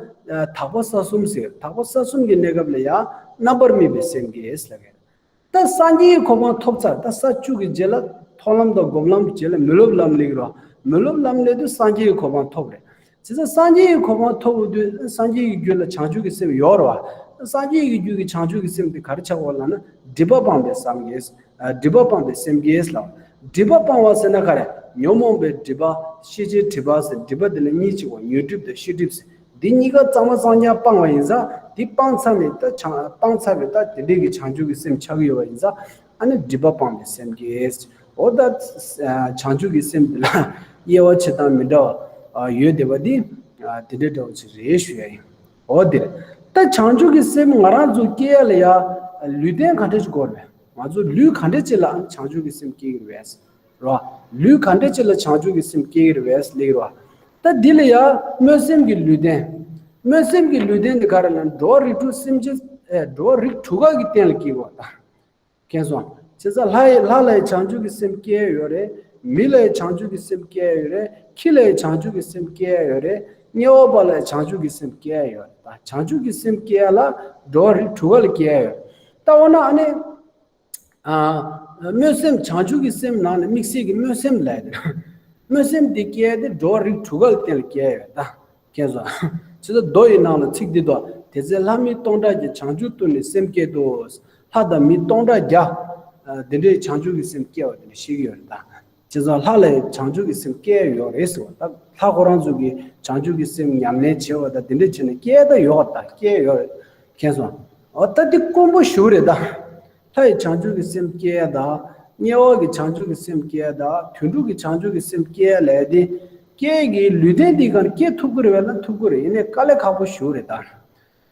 དག་པ་ས་གསུམ་ཟེར། དག་པ་ས་གསུམ་གྱི་གནས་སྐབས་ལ་ཡང་རྣམ་པར་སྨིན་པའི་སེམས་བསྐྱེད་ལབ་ཀྱི། ད་སངས་རྒྱས་ཀྱི་གོ་འཕང་ཐོབ་ཚར། ད་ས་བཅུ་གི་རྗེས་ལ་མཐོང་ལམ་དང་སྒོམ་ལམ་གྱི་རྗེས་ལ་མི་སློབ་ལམ་སླེབས་ཀྱི་རེད། མི་སློབ་ལམ་སླེབས་དུས་སངས་རྒྱས་ཀྱི་གོ་འཕང་ཐོབ་རེད། བྱས་ཙང་སངས་རྒྱས་ཀྱི་གོ་འཕང་ཐོབ་དུས་སངས་རྒྱས་ཀྱི་རྒྱུད་ལ་བྱང་ཆུབ་ཀྱི་སེམས་ཡོད་རེད་བ། སངས་རྒྱས་ཀྱི་རྒྱུད་ཀྱི་བྱང་ཆུབ་ཀྱི་སེམས་དེ་ག་རེ་ཆགས་ཡོད་ལབ་ན། སྒྲིབ་པ་སྤངས་པའི་སེམས་བསྐྱེད། ཨ། སྒྲིབ་པ་སྤངས་པའི་སེམས་བསྐྱེད་ལ། སྒྲིབ་པ་སྤངས་པ་ཟེར་ན་ག་རེ། ཉོན་མོངས་པའི་སྒྲིབ་པ། ཤེས་བྱའི་སྒྲིབ་པ་ཟེར་སྒྲིབ་པ་དེ་ལ་གཉིས་ཕྱེ་བ། ཉོན་སྒྲིབ་དང་ཤེས་སྒྲིབ་ཟེར། འདི་གཉིས་ཀ་གཙང་མ་གཙང་རྐྱང་སྤངས་པ་ཡིན་ཙང་། འདི་སྤངས་ཚར་ནས་ད་བྱང་། སྤངས་ཚར་བའི་ད་དེ་འདྲའི་གི་བྱང་ཆུབ་ཀྱི་སེམས་ཆགས་ཀྱི་ཡོད་པ་ཡིན་ཙང་། ཨ་ནི་སྒྲིབ་པ་སྤངས་པའི་སེམས་བསྐྱེད། འོ་ད་བྱང་ཆུབ་ཀྱི་སེམས་འདི་ལ་དབྱེ་བ་ཕྱེ་སྟངས་མི་འདྲ་བ་ཡོད་བསྡད་པ་འདི་དེ་འདྲའི་འདྲ་བོ་ཅིག་རེད་ཞུ་ཡ་ཡིན། འོ་དེ་རེད། ད་བྱང་ཆུབ་ཀྱི་སེམས་ང་རང་ཚོ་སྐྱེ་ཡ་ལ་ཡ་ལུས་རྟེན་ག་འདྲ་ཅིག་དགོས་རེད། ང་ཚོ་ལུས་ག་འདྲ་ཅིག་ལ་བྱང་ཆུབ་ཀྱི་སེམས་སྐྱེ་གི་རེད། རོ། ལུས་ག་འདྲ་ཅིག་ལ་བྱང་ཆུབ་ཀྱི་སེམས་སྐྱེ་གི་རེད་པས་ལེགས་རོ། ད་འདི་ལ་ཡང་སྨོན་སེམས་ཀྱི་ལུས་རྟེན། སྨོན་སེམས་ཀྱི་ལུས་རྟེན་དེ་ག་རེ་ལབ་ན། འགྲོ་བ་རིགས་དྲུག་སེམས་ཅན། ཨེ། འགྲོ་བ་རིགས་དྲུག་ག་གི་རྟེན་ལ་སྐྱེ་དགོས་ད། མཁྱེན་སོང་། བྱས་ཙང་ལྷ་ཡི། ལྷ་ལ་ཡང་བྱང་ཆུབ་ཀྱི་སེམས་སྐྱེ་ཡོད་རེད། མི་ལ་ཡང་བྱང་ཆུབ་ཀྱི་སེམས་སྐྱེ་ཡོད་རེད། ཁྱི་ལ་ཡང་བྱང་ཆུབ་ཀྱི་སེམས་སྐྱེ་ཡོད་རེད། དམྱལ་བ་པ་ལ་ཡང་བྱང་ཆུབ་ཀྱི་སེམས་སྐྱེ་ཡོད་རེད། ད་བྱང་ཆུབ་ཀྱི་སེམས་སྐྱེ་ལ་འགྲོ་བ་རིགས་དྲུག་ག་ལ་སྐྱེ་ཡོད། ད་འོ་ན་ཨ་ནི། ཨ། སྨོན་སེམས། བྱང་ཆུབ་ཀྱི་སེམས་ནང་ནས་དམིགས་བསལ་གྱི་སྨོན་སེམས་ལབ་ཡ་དེ། སྨོན་སེམས་དེ་སྐྱེ་ཡ་དེ་འགྲོ་བ་རིགས་དྲུག་ག་ལ་བརྟེན་ལ་སྐྱེ་ཡ་ཡོད་ད། མཁྱེན་སོང་། བྱས་ཙང་མདོ་ཡི་ནང་ལ་ཚིག་འདི་འདུག་དེ་ཚེ་ལྷ་མི་སྟོང་ཕྲག་བརྒྱ། བྱང་ཆུབ་ཏུ་ནི་སེམས་བསྐྱེད་དོ། ལྷ་དང་མི་སྟོང་ཕྲག་བརྒྱ། ཨ། དེ་འདྲའི་བྱང་ཆུབ་ཀྱི་སེམས་སྐྱེ་བ་དེ་འདྲ་ཤེས་ཀྱི་ཡོད་རེད་ད། བྱས་ཙང་ལྷ་ལ་ཡང་བྱང་ཆུབ་ཀྱི་སེམས་སྐྱེ་ཡ་ཡོད་རེད་ཟེར་བ། ད་ལྷ་ཁོ་རང་ཚོ་གིས་བྱང་ཆུབ་ཀྱི་སེམས་ཉམས་ལེན་བྱེད་པ་དང་དེ་འདྲ་བྱས་ནས་སྐྱེ་ད་ཡོད་ད། སྐྱེ་ཡོད་རེད། མཁྱེན་སོང་། འོ་ད་འདི་དཀོན་པོ་ཞེ་པོ་རེད་ད། ལྷ་ཡི་བྱང་ཆུབ་ཀྱི་སེམས་སྐྱེ་ཡ་དང་། དམྱལ་བ་གི་བྱང་ཆུབ་ཀྱི་སེམས་སྐྱེ་ཡ་དང་། དུད་འགྲོ་གི་བྱང་ཆུབ་ཀྱི་སེམས་སྐྱེ་ཡ་ལབ་ཡ་དེ། སྐྱེ་གི་ལུས་རྟེན་འདི་ག་ནས་སྐྱེ་ཐུབ་ཀྱི་རེད་པས་ན། ཐུབ་ཀྱི་རེད། ཡིན་ནའི་དཀའ་ལས་ཁག་པོ་ཞེ་པོ་རེད་ད།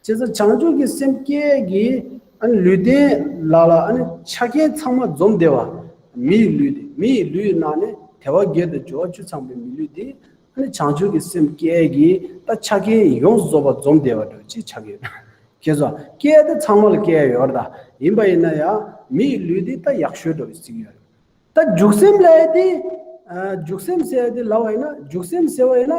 བྱས་ཙང་བྱང་ཆུབ་ཀྱི་སེམས་སྐྱེ་གི། ཨ་ནི་ལུས་རྟེན་ལ་ལ། ཨ་ནི་ཆ་རྐྱེན་ཚང་མ་འཛོམས་བསྡད་པ། མིའི་ལུས་དེ། མིའི་ལུས་ནང་ནས་དལ་བ་བརྒྱད་དང་འབྱོར་བ་བཅུ་ཚང་བའི་མི་ལུས་དེ། ཨ་ནི་བྱང་ཆུབ་ཀྱི་སེམས་སྐྱེ་གི་ད་ཆ་རྐྱེན་ཡོངས་སུ་རྫོགས་པ་འཛོམས་བསྡད་པ་འདྲ་ཅིག་ཆགས་ཀྱི་ཡོད། མཁྱེན་སོང་། སྐྱེ་དེ་ཚང་མ་ལ་སྐྱེ་ཡ་ཡོད་རེད་ད། ཡིན་པ་ཡིན་ན་ཡང་མིའི་ལུས་དེ་ད་ཡག་ཤོས་འདྲ་བོ་ཅིག་ཡོད་རེད། ད་འཇུག་སེམས་ལབ་ཡ་དེ། ཨ། འཇུག་སེམས་ཟེར་ཡ་དེ་ལབ་པ་ཡིན་ན། འཇུག་སེམས་ཟེར་བ་ཡིན་ན།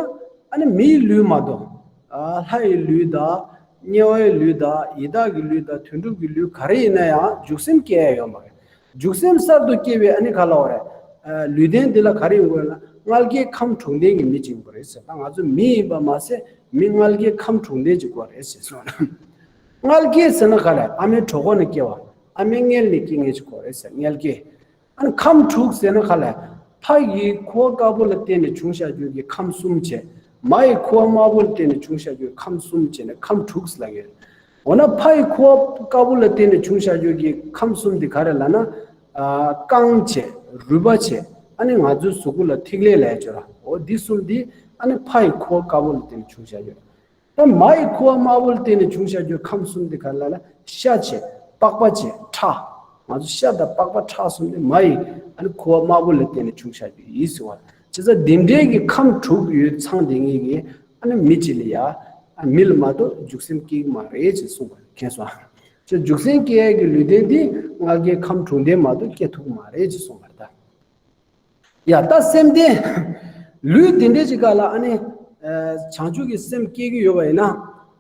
ཨ་ནི་མིའི་ལུས་མ་གཏོགས། ཨ། ལྷ་ཡི་ལུས་དང་། དམྱལ་བའི་ལུས་དང་། ཡི་དྭགས་ཀྱི་ལུས་དང་། དུད་འགྲོ་གི་ལུས་ག་རེ་ཡིན་ན་ཡང་འཇུག་སེམས་སྐྱེ་ཡ་ཡོད་མ་རེད། འཇུག་སེམས་གསར་དུ་སྐྱེ་བའི་ཨ་ནི་ག་ལབ་པ་རེད། ལུས་རྟེན་འདི་ལ་ག་རེ་ཡོང་དགོས་ལབ་ན། མངལ་སྐྱེས་ཁམས་དྲུག་ལྡན་གྱི་མི་ཅིག་ཡོང་དགོས་རེད་ཟེར། ད་ང་ཚོ་མི་ཡིན་པ་མ་ཟད་མི་མངལ་སྐྱེས་ཁམས་དྲུག་ལྡན་ཅིག་དགོས་རེད་ཟེར་སོང་། མངལ་སྐྱེས་ཟེར་ན་ག་རེ། ཨ་མའི་གྲོད་ཁོག་ནས་སྐྱེ་བ། ཨ་མའི་མངལ་ནས་སྐྱེ་མཁན་ཅིག་དགོས་རེད་ཟེར། མངལ་སྐྱེས། ཨ་ནི་ཁམས་དྲུག་ཟེར་ན་ག་ལ། ཕ་ཡི་ཁུ་བ་དཀར་པོ་ལ་བརྟེན་ནས་བྱུང་བཞག་རྒྱུ་གི་ཁམས་གསུམ་བྱས། མ་ཡི་ཁུ་བ་དམར་པོ་ལ་བརྟེན་ནས་བྱུང་བཞག་རྒྱུ་གི་ཁམས་གསུམ་བྱས་ནས་ཁམས་དྲུག་ལབ་ཡོད། འོ་ན་ཕ་ཡི་ཁུ་བ་དཀར་པོ་ལ་བརྟེན་ནས་བྱུང་བཞག་རྒྱུ་གི་ཁམས་གསུམ་དེ་ག་རེ་ལབ་ན། ཨ། རྐང་བྱས། རུས་པ་བྱས། ཨ་ནི་ང་ཚོའི་གཟུགས་པོ་ལ་ཐིག་ལེ་ལབ་ཡ་ཅིག་ཡོད་ར། འོ་འདི་གསུམ་འདི་ཨ་ནི་ཕ་ཡི་ཁུ་བ་དཀར་པོ་ལ་བརྟེན་ནས་བྱུང་བཞག་རྒྱུ་རེད། ད་མ་ཡི་ཁུ་བ་དམར་པོ་ལ་བརྟེན་ནས་བྱུང་བཞག་རྒྱུ་ཁམས་གསུམ་དེ་ག་རེ་ལབ་ན། ཤ་བྱས། པགས་པ་བྱས། ཁྲག་ང་ཚོ་ཤ་དང་པགས་པ་ཁྲག་གསུམ་དེ་མ་ཡི་ཨ་ནི་ཁུ་བ་དམར་པོ་ལ་བརྟེན་ནས་བྱུང་བཞག་རྒྱུ་ཡིན་ཟེར་བ། བྱས་ཙང་འདི་འདྲའི་གི་ཁམས་དྲུག་ཡོད་ཚང་དེ་ངེད་ཀྱི་ཨ་ནི་མི་གཅིག་ལ་ཡ། ཨ། མི་ལ་མ་གཏོགས་འཇུག་སེམས་སྐྱེ་གི་མ་རེད་ཅེས་གསུངས་པ་མཁྱེན་སོང་། ཅེས་འཇུག་སེམས་སྐྱེ་ཡ་གི་ལུས་རྟེན་འདི་མངལ་སྐྱེས་ཁམས་དྲུག་ལྡན་མ་གཏོགས་སྐྱེ་ཐུབ་ཀྱི་མ་རེད་ཅེས་གསུངས་པ་རེད་ད། ཡ། ད་སེམས་ལྡན། ལུས་དེ་འདྲའི་ཅིག་ག་ལ་ཨ་ནི། ཨ། བྱང་ཆུབ་ཀྱི་སེམས་སྐྱེ་གི་ཡོད་པ་ཡིན་ན།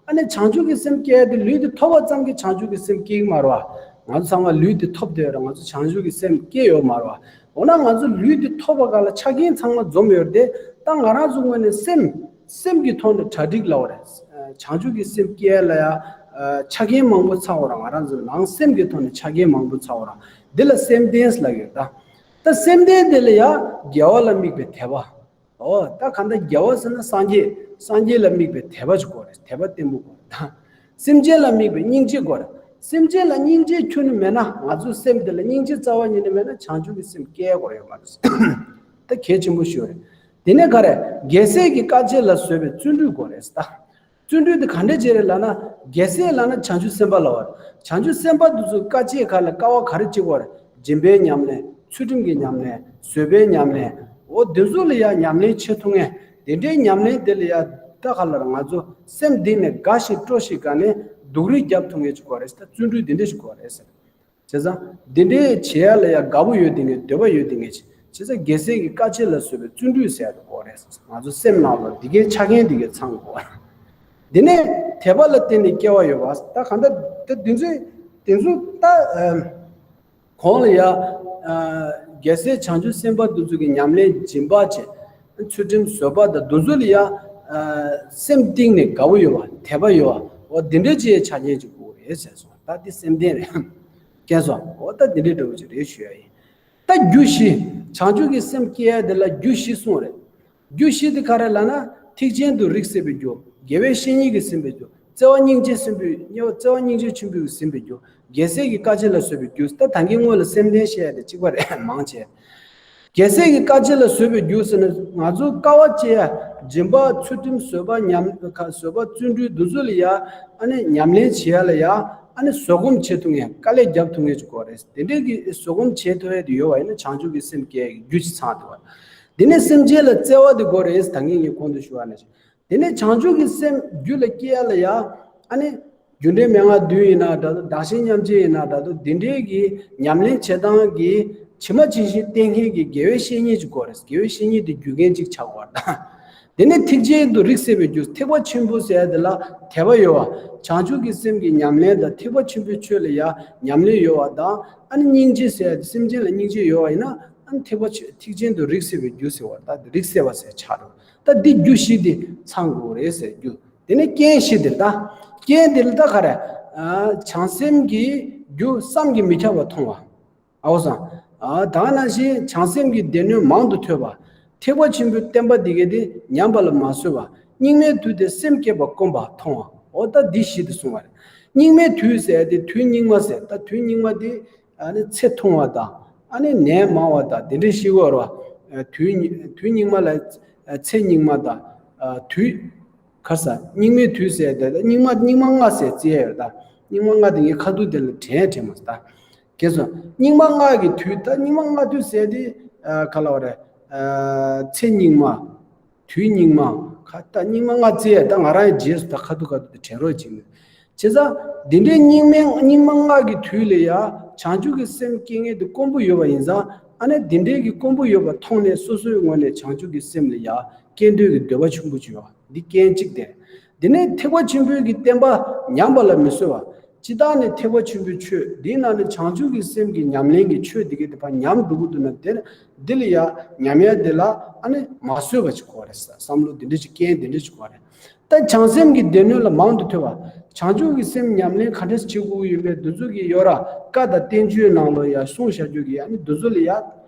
ཨ་ནི་བྱང་ཆུབ་ཀྱི་སེམས་སྐྱེ་ཡ་དེ་ལུས་དེ་ཐོབ་པ་ཙམ་གྱིས་བྱང་ཆུབ་ཀྱི་སེམས་སྐྱེ་གི་མ་རེད་བ། ང་ཚོ་ཚང་མ་ལུས་དེ་ཐོབ་བསྡད་ཡོད་ར། ང་ཚོ་བྱང་ཆུབ་ཀྱི་སེམས་སྐྱེ་ཡོད་མ་རེད་བ། འོ་ན་ང་ཚོ་ལུས་དེ་ཐོབ་པ་ག་ལ་ཆ་རྐྱེན་ཚང་མ་འཛོམས་ཡོད་རེད་དེ། ད་ང་རང་ཚོ་ངོས་ནས་སེམས། སེམས་ཀྱི་ཐོག་ནས་གྲ་སྒྲིག་ལབ་པ་རེད། བྱང་ཆུབ་ཀྱི་སེམས་སྐྱེ་ཡ་ལ་ཡ། ཆ་རྐྱེན་མང་པོ་ཚང་བ་ར། ང་རང་ཚོ་ནང་སེམས་ཀྱི་ཐོག་ནས་ཆ་རྐྱེན་མང་པོ་ཚང་བ་ར། འདི་ལ་སེམས་ལྡན་ལབ་ཡོད་ད། ད་སེམས་ལྡན་དེ་ལ་ཡ་དགེ་བ་ལ་དམིགས་པའི་དད་པ། འོ་ད་གང་ལྟར་དགེ་བ་ཟེར་ན་སངས་རྒྱས། སངས་རྒྱས་ལ་དམིགས་པའི་དད་པ་ཅིག་དགོས་རེད། དད་པ་བརྟན་པོ་དགོས་རེད་ད། སེམས་ཅན་ལ་དམིགས་པའི་སྙིང་རྗེ་དགོས་རེད། སེམས་ཅན་ལ་སྙིང་རྗེ་ཁྱོན་ནས་མེད་ན། ང་ཚོའི་སེམས་འདི་ལ་སྙིང་རྗེ་རྩ་བ་ཉིད་ནས་མེད་ན་བྱང་ཆུབ་ཀྱི་སེམས་སྐྱེ་དགོས་ཡོད་མ་རེད། ད་གལ་ཆེན་པོ་ཞིག་རེད། དེ་ནས་ག་རེ། རྒྱལ་སྲས་ཀྱི་བཀའ་ཆད་ལ་བཟོད་པའི་བརྩོན་འགྲུས་དགོས་རེད་ད། བརྩོན་འགྲུས་དེ་ག་འདྲས་བྱེད་རེད་ལབ་ན། རྒྱལ་སྲས་ལབ་ན་བྱང་ཆུབ་སེམས་དཔའ་ལབ་པ་རེད། བྱང་ཆུབ་སེམས་དཔའ་དེ་ཚོ་དཀའ་སྤྱད་ག་ལ་དཀའ་བ་ག་རེ་སྤྱད་དགོས་རེད། སྦྱིན་པའི་ཉམས་ལེན། ཚུལ་ཁྲིམས་ཀྱི་ཉམས་ལེན། བཟོད་པའི་ཉམས་ལེན། འོ་དེ་ཚོ་ལ་ཡ་ཉམས་ལེན་བྱེད་ཐུབ་མཁན། དེ་འདྲའི་ཉམས་ལེན་དེ་ལ་ཡ་ད་ག་ལ་ར་ང་ཚོ་སེམས་གཏིང་ནས་དགའ་ཞིང་སྤྲོ་ཞིང་དགའ་ནས་སྡུག་རུས་རྒྱབ་ཐུབ་མཁན་ཅིག་དགོས་རེད། ད་བརྩོན་འགྲུས་དེ་འདྲ་ཞིག་དགོས་རེད་ཟེར། བྱས་ཙང་། འདི་འདྲའི་བྱེད་ཡ་ལ་ཡ་དགའ་པོ་ཡོད་དེ་ངས། འདོད་པ་ཡོད་དེ་ངས། བྱས་ཙང་རྒྱལ་སྲས་ཀྱི་བཀའ་ཆད་ལ་བཟོད་པའི་བརྩོན་འགྲུས་ཟེར་ཡ་དེ་དགོས་རེད། ང་ཚོ་སེམས་ནང་ལ་འདི་གའི་ཆ་རྐྱེན་འདི་གའི་ཚང་དགོས། འདི་ནས་དད་པ་ལ་བརྟེན་ནས་སྐྱེ་བ་ཡོད་པ། ད་གང་ལྟར་ད་འདི་ཚོའི་དེ་ཚོ་ད། ཨ། གོང་ལ་ཡ། ཨ། རྒྱལ་སྲས་བྱང་ཆུབ་སེམས་དཔའ་འདི་ཚོ་གི་ཉམས་ལེན་སྦྱིན་པ་བྱས། ཚུལ་ཁྲིམས་བཟོད་པ་དང་འདི་ཚོ་ལ་ཡ། ཨ། སེམས་གཏིང་ནས་དགའ་པོ་ཡོད་པ། དད་པ་ཡོད་པ། འོ་འདི་འདྲའི་ཅིག་ཆ་རྐྱེན་ཅིག་དགོས་རེད་ཟེར་སོང་། ད་འདི་སེམས་ལྡན་རེད། མཁྱེན་སོང་། འོ་ད་འདི་འདྲའི་འདྲ་བོ་ཅིག་རེད་ཞུ་ཡ་ཡིན། ད་རྒྱུ་བཞི། བྱང་ཆུབ་ཀྱི་སེམས་སྐྱེ་ཡ་དེ་ལ་རྒྱུ་བཞི་གསུངས་རེད། རྒྱུ་བཞི་དེ་ག་རེ་ལབ་ན། ཐེག་ཆེན་དུ་རིགས་སད་པའི་རྒྱུ། དགེ་བའི་བཤེས་གཉེན་གྱིས་ཟིན་པའི་རྒྱུ། བརྩེ་བ་སྙིང་རྗེ་ཆེན་པོས། བརྩེ་བ་སྙིང་རྗེ་ཆེན་པོས་ཟིན་པའི་རྒྱུ། རྒྱལ་སྲས་ཀྱི་བཀའ་ཆད་ལ་བཟོད་པའི་རྒྱུ། ད་ད་གིན་སྔོན་ལ་སེམས་ལྡན་བཤད་ཡ་དེ་གཅིག་པ་རེད། མང་ཆེ། རྒྱལ་སྲས་ཀྱི་བཀའ་ཆད་ལ་བཟོད་པའི་རྒྱུ་ཟེར་ན། ང་ཚོ་དཀའ་བ་སྤྱད་ཡ། སྦྱིན་པ། ཚུལ་ཁྲིམས། བཟོད་པ། ཉམས། བཟོད་པ། བརྩོན་འགྲུས་འདི་ཚོ་ལ་ཡ། ཨ་ནི་ཉམས་ལེན་བྱེད་ཡ་ལ་ཡ། ཨ་ནི་བཟོད་སྒོམ་བྱེད་ཐུབ་མཁན། དཀའ་ལས་རྒྱབ་ཐུབ་མཁན་ཅིག་དགོས་རེད། དེ་འདྲའི་གི་བཟོད་སྒོམ་བྱེད་ཐུབ་ཡ་དེ་ཡོད་པ་ཡིན་ན་བྱང་ཆུབ་ཀྱི་སེམས་སྐྱེ་ཡ་གི་རྒྱུ་ཅིག་ཚང་ཐུབ་པ། དེ་ནས་སེམས་ཅན་ལ་བརྩེ་བ་དེ་དགོས་རེད། ད་གིན་ངས་གོང་དུ་ཞུ་བ་ནང་བཞིན། དེ་ནས་བྱང་ཆུབ་ཀྱི་སེམས་རྒྱུད་ལ་སྐྱེ་ཡ་ལ་ཡ། ཨ་ནི། རྒྱུ་འབྲས་མན་ངག་བདུན་ཡིན་ན་འདྲ་འདུག་བདག་གཞན་མཉམ་བརྗེ་ཡིན་ན་འདྲ་འདུག་འདི་འདྲའི་གི་ཉམས་ལེན་བྱེད་སྟངས་ཀྱི་ཇི་མ་ཇི་བཞིན་བསྟེན་མཁན་གྱི་དགེ་བའི་བཤེས་གཉེན་ཅིག་དགོས་རེད། དགེ་བའི་བཤེས་གཉེན་དེ་རྒྱུ་རྐྱེན་གཅིག་ཆགས་དགོས་རེད། དེ་ནས་ཐེག་ཆེན་དུ་རིགས་སད་པའི་རྒྱུ། ཐེག་པ་ཆེན་པོ་ཟེར་ཡ་དེ་ལ་དད་པ་ཡོད་པ། བྱང་ཆུབ་ཀྱི་སེམས་ཀྱི་ཉམས་ལེན་དང་ཐེག་པ་ཆེན་པོའི་ཆོས་ལ་ཡ་ཉམས་ལེན་ཡོད་པ་དང་། ཨ་ནི་སྙིང་རྗེ་ཟེར་ཡ་དེ་སེམས་ཅན་ལ་སྙིང་རྗེ་ཡོད་པ་ཡིན་ན། ཨ་ནི་ཐེག་པ་ཆེ། ཐེག་ཆེན་དུ་རིགས་སད་པའི་རྒྱུ་ཟེར་བ། ད་རིགས་སད་པ་ཟེར་ཆགས་འགྲོ། ད་འདི་རྒྱུ་བཞི་འདི་ཚང་དགོས་རེད་ཟེར་རྒྱུ། དེ་ནས་རྐྱེན་བཞི་འདིར་ད། རྐྱེན་འདིར་ད་ག་རེ། ཨ། བྱང་སེམས་ཀྱི་རྒྱུ་བསམ་གྱིས་མི་ཁྱབ་པ་མཐོང་བ། ཨའོ་སང་། ཨ། ད་ནང་བཞིན་བྱང་སེམས་ཀྱི་སྡེ་སྣོད་མང་དུ་ཐོས་པ། ཐེག་པ་ཆེན་པོའི་བསྟན་པ་འདི་གའི་དེ་ཉམས་པ་ལ་མ་བཟོད་པ། སྙིགས་མའི་དུས་དེར་སེམས་བསྐྱེད་པ་དཀོན་པ་མཐོང་བ། འོ་ད་འདི་བཞི་དེ་གསུངས་པ་རེད། སྙིགས་མའི་དུས་ཟེར་ཡ་དེ་དུས་སྙིགས་མ་ཟེར། ད་དུས་སྙིགས་མ་དེ། ཨ་ནི་ཚེ་ཐུང་བ་དང་། ཨ་ནི་ནད་མང་བ་དང་དེ་འདྲའི་ཤི་བར་བ། དུས་སྙི། དུས་སྙིགས་མ་ལ། ཚེ་སྙིགས་མ་དང་། དུས། ཁ་ས་སྙིགས་མའི་དུས་ཟེར་ཏེ། སྙིགས་མ། སྙིགས་མ་ལྔ་ཟེར་རྩིས་ཡོད་ད། སྙིགས་མ་ལྔ་དེ་ངས་ཁ་ཐུག་དེ་ལ་དྲན་དྲན་མ་ད། གལ་སྲིད་སྙིགས་མ་ལྔ་གི་དུས། ད་སྙིགས་མ་ལྔ་དུས་ཟེར་དེ། ག་ལ་བ་རེད། ཚེ་སྙིགས་མ། དུས་སྙིགས་མ། ཁ་ད་སྙིགས་མ་ལྔ་རྩིས་ཡོད་ད། ང་རང་ཡི་རྗེས་སུ་ད་ཁ་ཐུག་ཁ་ཐུག་དེ་དྲན་རོགས་བྱེད་ནས། བྱས་ཙང་། འདི་འདྲའི་སྙིགས་མའི། སྙིགས་མ་ལྔ་གི་དུས་ལ་ཡ། བྱང་ཆུབ་ཀྱི་སེམས་སྐྱེ་མཁན་དེ་དཀོན་པོ་ཡོད་པ་ཡིན་ཙང་། ཨ་ནི་འདི་འདྲའི་གི་དཀོན་པོ་ཡོད་པ་མཐོང་ནས་སོ་སོའི་ངོས་ནས་བྱང་ཆུབ་ཀྱི་སེམས་ལ་ཡ་སྐྱེ་འདོད་ཀྱི་འདོད་པ་ཆེན་པོ་ཅིག་ཡོད། འདི་རྐྱེན་གཅིག་དེ། འདི་ནས་ཐེག་པ་ཆེན་པོའི་གི་བསྟན་པ་ཉམས་པ་ལ་མི་བཟོད་པ། སྤྱིར་བཏང་ནས་ཐེག་པ་ཆེན་པོའི་ཆོས་འདིའི་ནང་ནས་བྱང་ཆུབ་ཀྱི་སེམས་ཀྱི་ཉམས་ལེན་གྱི་ཆོས་འདི་གའི་དེ་ཕར་ཉམས་འགྲོ་གི་འདུག་ན། དེ་འདི་ལ་ཡ་ཉམས་ཡ་དེ་ལ་ཨ་ནི་མ་བཟོད་པ་ཅིག་དགོས་རེད། བསམ་བློ་འདི་འདྲ་ཅིག་རྐྱེན་འདི་འདྲ་ཅིག་དགོས་རེད། ད་བྱང་སེམས་ཀྱི་སྡེ་སྣོད་ལ་མང་དུ་ཐོས་པ། བྱང་ཆུབ་ཀྱི་སེམས་ཉམས་ལེན་ག་འདྲ་བྱེད་དགོས་ཀྱི་ཡོད་པའི་འདི་ཚོ་གི་ཡོད་ར། བཀའ་དང་བསྟན་བཅོས་ནང་ལ་ཡ་གསུངས་བཞག་རྒྱུ་གི་ཨ་ནི་འདི་ཚོ་ལ་ཡ་ཨ་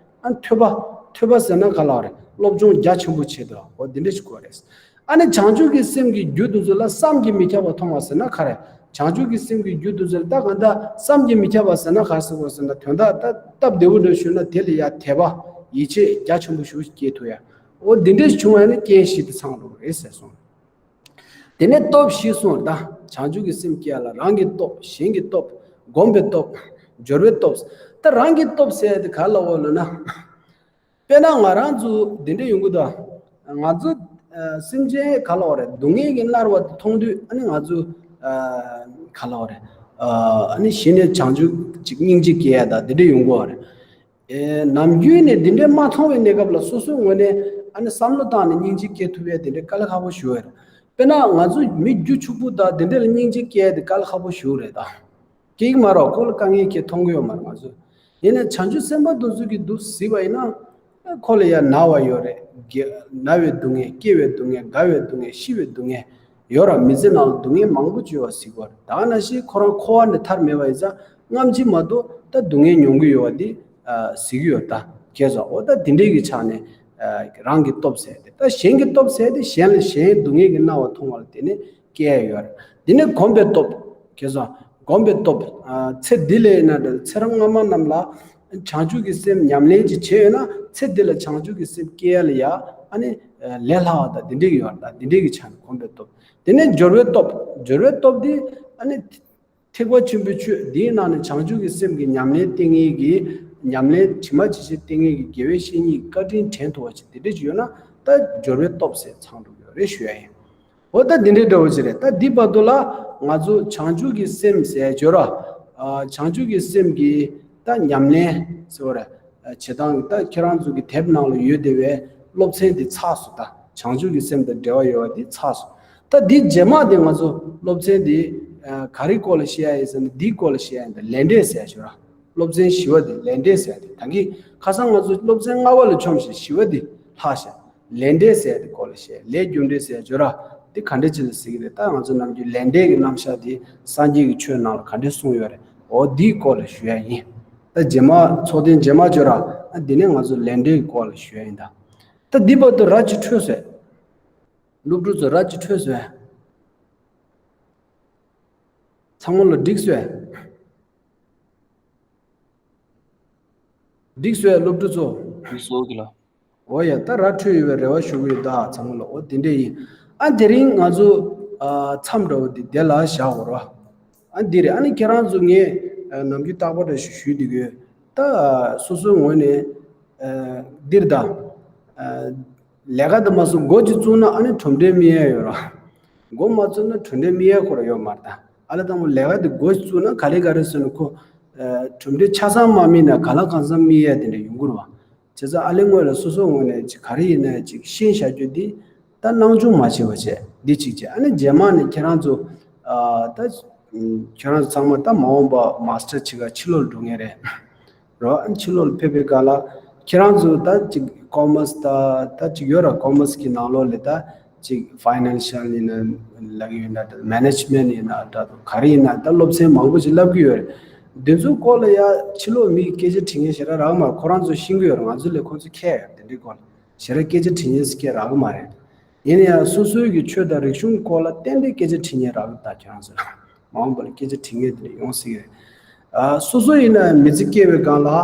ནི་ཐོས་པ། ཐོས་པ་ཟེར་ན་ག་ལ་བ་རེད། སློབ་སྦྱོང་རྒྱ་ཆེན་པོ་བྱེད་དོ། འོ་འདི་འདྲ་ཞིག་དགོས་རེད། ཨ་ནི་བྱང་ཆུབ་ཀྱི་སེམས་ཀྱི་རྒྱུ་འདི་ཚོ་ལ་བསམ་གྱིས་མི་ཁྱབ་པ་མཐོང་བ་ཟེར་ན་ག་རེ། བྱང་ཆུབ་ཀྱི་སེམས་ཀྱི་རྒྱུ་འདི་ཚོ་ལ་ད་གང་ལྟར་བསམ་གྱིས་མི་ཁྱབ་པ་ཟེར་ན་ག་རེ་ཟེར་དགོས་ཟེར་ན། དོན་དག་ད་སྟབས་བདེ་བོ་འདྲ་ཞུས་ན་དེ་ལ་ཡ་དད་པ་ཡིད་ཆེས་རྒྱ་ཆེན་པོ་ཞིག་སྐྱེ་ཐུབ་ཡ། འོ་འདི་འདྲ་ཞིག་བྱུང་བ་ཡིན་ན་རྐྱེན་བཞི་དེ་ཚང་འགྲོ་གི་རེད་ཟེར་སོང་། དེ་ནས་སྟོབས་བཞི་གསུངས། ད་བྱང་ཆུབ་ཀྱི་སེམས་སྐྱེ་ཡ་ལ་རང་གི་སྟོབས། གཞན་གྱི་སྟོབས། སྒོམ་པའི་སྟོབས། སྦྱོར་བའི་སྟོབས། ད་རང་གི་སྟོབས་ཟེར་ཡ་དེ་ག་ལ་འོ་ལབ་ན། དཔེར་ན་ང་རང་ཚོ་འདི་འདྲ་ཡོང་གི་འདུག་ང་ཚོ་ཨ་སེམས་ཅན་ག་ལ་འོ་རེད། སྡུག་བསྔལ་གྱིས་མནར་བ་དེ་མཐོང་དུས་ཨ་ནི་ང་ཚོ་ཨ་ག་ལ་འོ་རེད། ཨ་ནི་གཞི་ནས་བྱང་ཆུབ་ཅིག་སྙིང་རྗེ་སྐྱེ་ཡ་ད་འདི་འདྲ་ཡོང་གི་འོ་རེད། ཨེ་ནམ་རྒྱུན་ནས་འདི་འདྲའི་མ་མཐོང་བའི་གནས་སྐབས་ལ་སོ་སོའི་ངོས་ནས་ཨ་ནི་བསམ་བློ་བཏང་ནས་སྙིང་རྗེ་སྐྱེ་ཐུབ་ཡས་དེ་འདྲའི་དཀའ་ལས་ཁག་པོ་ཞིག་རེད། དཔེར་ན་ང་ཚོ་མི་རྒྱུ་ཕྱུག་པོ་དང་དེ་འདྲ་ལ་སྙིང་རྗེ་སྐྱེ་ཡས་དེ་དཀའ་ལས་ཁག་པོ་ཞིག་རེད་ད། སྐྱེ་གི་མ་རེད། ཁོ་ལ་དཀའ་ངལ་ཁྱེད་མཐོང་གི་ཡོད་མ་རེད་ང་ཚོས། ཡིན་ནའི་བྱང་ཆུབ་སེམས་དཔའ་དེ་ཚོ་གིས་འདུག་གཟིགས་པ་ཡིན་ན། ཁོ་ལ་ཡང་ན་བ་ཡོད་རེད། ན་བའི་སྡུག་བསྔལ། སྐྱེ་བའི་སྡུག་བསྔལ། རྒ་བའི་སྡུག་བསྔལ། ཤི་བའི་སྡུག་བསྔལ་ཡོད་ར། མི་ཚེ་ནང་ལ་སྡུག་བསྔལ་མང་པོ་ཅིག་ཡོད་པ་གཟིགས་པ་རེད། ད་ནང་བཞིན་ཁོ་རང་འཁོར་བ་ནས་ཐར་མེད་པ་ཡིན་ཙང་སྔ་ཕྱི་མ་གཏོགས་ད་སྡུག་བསྔལ་མྱོང་གི་ཡོད་པ་འདི་གཟིགས་ཀྱི་ཡོད་ད། ཁྱེད་ཚོ་འོ་ད་དེ་འདྲའི་གི་ཆ་ནས་རང་གི་སྟོབས་ཟེར་ཏེ། ད་གཞན་གྱི་སྟོབས་ཟེར་ཏེ་གཞན་ལ་གཞན་སྡུག་བསྔལ་གྱི་སྣང་བ་མཐོང་བ་ལ་དེ་ནི་སྐྱེ་ཡ་ཡོད་རེད། དེ་ནས་སྒོམ་པའི་སྟོབས། ཁྱེད་ཚོ་སྒོམ་པའི་སྟོབས། ཚེ་འདི་ལས་ཡིན་ན་འདྲ། ཚེ་རབས་སྔ་མ་རྣམས་ལ་བྱང་ཆུབ་ཀྱི་སེམས་ཉམས་ལེན་ཅིག་བྱས་ཡོད་ན་ཚེ་འདི་ལ་བྱང་ཆུབ་ཀྱི་སེམས་སྐྱེ་ཡ་ལ་ཡ་ཨ་ནི་ལས་སླ་བ་དང་དེ་འདྲའི་ཡོད་རེད། དེ་འདྲའི་གི་ཆ་ནས་སྒོམ་པའི་སྟོབས། དེ་ནས་སྦྱོར་བའི་སྟོབས། སྦྱོར་བའི་སྟོབས་འདི་ཨ་ནི་ཐེག་པ་ཆེན་པོའི་ཆོས་འདིའི་ནང་ནས་བྱང་ཆུབ་ཀྱི་སེམས་ཀྱི་ཉམས་ལེན་བསྟེན་མཁན་གྱི་ཉམས་ལེན་དྲི་མ་ཇི་བཞིན་བསྟེན་མཁན་གྱི་དགེ་བའི་བཤེས་གཉེན་གྱི་བཀའ་དྲིན་དྲན་ཐུབ་པ་ཞིག་དེ་འདྲ་ཞིག་ཡོད་ན་ད་སྦྱོར་བའི་སྟོབས་ཟེར་ཚང་འགྲོ་གི་ཡོད་རེད་ཞུ་ཡ་ཡིན། འོ་ད་འདི་འདྲའི་འདྲ་བོ་ཞིག་རེད། ད་འདི་བར་དུ་ལ་ང་ཚོ་བྱང་ཆུབ་ཀྱི་སེམས་ཟེར་སྦྱོར་བ། བྱང་ཆུབ་ཀྱི་སེམས་ཀྱི་ད་ཉམས་ལེན་ཟེར་བ་རེད། བྱེད་སྟངས་ཀྱི་ད་ཁྱེད་རང་ཚོ་གི་དེབ་ནང་ལ་ཡོད་བསྡད་པའི་སློབ་ཚན་འདི་ཚར་སོང་། ད་བྱང་ཆུབ་ཀྱི་སེམས་དང་འབྲེལ་བ་ཡོད་པ་འདི་ཚར་སོང་། ད་འདི་རྗེས་མ་དེ་ང་ཚོ་སློབ་ཚན་འདི་ག་རེའི་སྐོར་ལ་བཤད་ཡ་ཡིན་ཟེར་ན་འདིའི་སྐོར་ལ་བཤད་ཡ་ཡིན། ད་ལས་འབྲས་ཟེར་ཡ་ཞིག་ར། སློབ་ཚན་བཞི་པ་དེ་ལས་འབྲས་ཟེར་ཡ་དེ། ད་གིན་ཁ་སང་ང་ཚོ་སློབ་ཚན་ལྔ་པ་ལ་མཆོངས་ཤིང་བཞི་པ་དེ་ལྷག་ཤག་ལས་འབྲས་ཟེར་ཡ་དེ་སྐོར་ལ་བཤད། ལས་རྒྱུ་འབྲས་ཟེར་ཡ་ཅིག་ཡོད་ར། དེ་ག་འདྲ་ཅིག་ལ་ཟེར་གི་རེད། ད་ང་ཚོ་ནམ་རྒྱུན་ལས་འབྲས་ཀྱི་རྣམ་གཞག་དེ་སངས་རྒྱས་ཀྱི་ཆོས་ནང་ལ་ག་འདྲ་གསུངས་ཡོད་རེད། འོ་འདིའི་སྐོར་ལ་ཞུ་ཡ་ཡིན། ད་རྗེས་མ་ཚོགས་ཐེངས་རྗེས་མ་ཅིག་ཡོད་ར། ཨ་འདི་ནས་ང་ཚོ་ལས་འབྲས་ཀྱི་སྐོར་ལ་ཞུ་ཡ་ཡིན་ད། ད་འདི་བར་དུ་ར་ཅིག་འཕྲོད་སོང་། སློབ་ཕྲུག་ཚོ་ར་ཅིག་འཕྲོད་སོང་། ཚང་མ་ལ་འགྲིག་སོང་། འགྲིག་སོང་སློབ་ཕྲུག་ཚོ། འགྲིག་སོང་གི་ལ། འོ་ཡ། ད་ར་འཕྲོད་ཡོད་པའི་རེ་བ་ཞུ་གི་ཡོད་ད་ཚང་མ་ལ། འོ་དེ་འདྲས་ཡིན། ཨ་དེ་རིང་ང་ཚོ་ཨ་མཚམས་འདྲ་བོ་འདི་དེ་ལ་བཞག་འོ་ར། ཨ་འདི་རེད། ཨ་ནི་ཁྱེད་རང་ཚོ་ངས་ཨ་ནམ་རྒྱུན་རྟག་པར་འདྲ་ཞིག་ཞུས་བསྡད་ཀྱི་ཡོད། ད་སོ་སོའི་ངོས་ནས་ཨ་འདིར་ད་ཨ་ལས་ཀ་དེ་མ་སོང་འགོ་ཅིག་བཙུགས་ན་ཨ་ནི་གྲུབ་འབྲས་སྨིན་ཡ་ཡོད་ར། འགོ་མ་བཙུགས་ན་གྲུབ་འབྲས་སྨིན་ཡ་ཁོ་ར་ཡོད་མ་རེད་ད། ཨ་ལས་དང་པོ་ལས་ཀ་དེ་འགོ་ཅིག་བཙུགས་ན་ག་ལེ་ག་རེ་ཟེར་ན་ཁོ་ཨ་གྲུབ་འབྲས་ཆ་ཚང་མ་སྨིན་ན་གང་ལ་གང་འཚམ་སྨིན་ཡ་དེ་འདྲ་ཡོང་གི་རེད་བ། བྱས་ཙང་ཨ་ལེ་སྔོན་ལ་སོ་སོ་ངོས་ནས་ཅིག་ག་རེ་ཡིན་ན་ཅིག་ཤེས་བྱ་རྒྱུ་འདི་ད་སྣང་ཆུང་མ་བྱེད་པ་བྱས་འདི་གཅིག་བྱས། ཨ་ནི་རྗེས་མ་ནས་ཁྱེད་རང་ཚོ་ཨ་ད་ཁྱེད་རང་ཚོ་ཚང་མ་ད་མ་འོངས་པ་མ་སི་ཊར་བྱེད་ག་ཕྱི་ལོགས་ལ་འགྲོ་ངེས་རེད་རོ། ཨ་ནི་ཕྱི་ལོགས་ལ་ཕེབས་པའི་སྒང་ལ་ཁྱེད་རང་ཚོ་ད་ཅིག་ཀོ་མར་སི་ད་ད་ཅིག་ཡོད་ར། ཀོ་མར་སི་གི་ནང་ལོགས་ལ་ད་ཅིག་ཕའི་ནན་ཤལ་ཡིན་ན་ལབ་ཀྱི་ཡོད་ན་འདྲ། མེ་ནེ་ཇི་མེན་ཊི་ཡིན་ན་འདྲ། ག་རེ་ཡིན་ན་ད་སློབ་ཚན་མང་པོ་ཞིག་བསླབ་ཀྱི་ཡོད་རེད། འདི་ཚོའི་སྐོར་ལ་ཡ་ཕྱི་ལོགས་མི་གི་སྐད་ཆ་དྲི་མཁན་ཞེ་དྲག་རག་གི་མ་རེད། ཁོ་རང་ཚོ་ཤེས་ཀྱི་ཡོད་རེད། ང་ཚོ་ལས་ཁོ་ཚོ་མཁས་ཡོད་རེད། དེ་འདྲའི་སྐོར་ལ་ཞེ་དྲག་སྐད་ཆ་དྲི་མཁན་ཞིག་སྐད་རག་གི་མ་རེད། ཡིན་ན་ཡང་སོ་སོའི་གི་ཆོས་དང་རིག་གཞུང་སྐོར་ལ་ཏན་ཏན་སྐད་ཆ་དྲི་མཁན་རག་གི། ད་ཁྱེད་རང་ཚོ་ལ་མ་འོངས་པ་ལ་སྐད་ཆ་དྲི་མཁན་དེ་འདྲ་ཡོང་སྲིད་ཀྱི་རེད། ཨ་སོ་སོ་ཡིན་ན་མི་ཚེ་སྐྱེལ་བའི་སྒང་ལ་ཨ་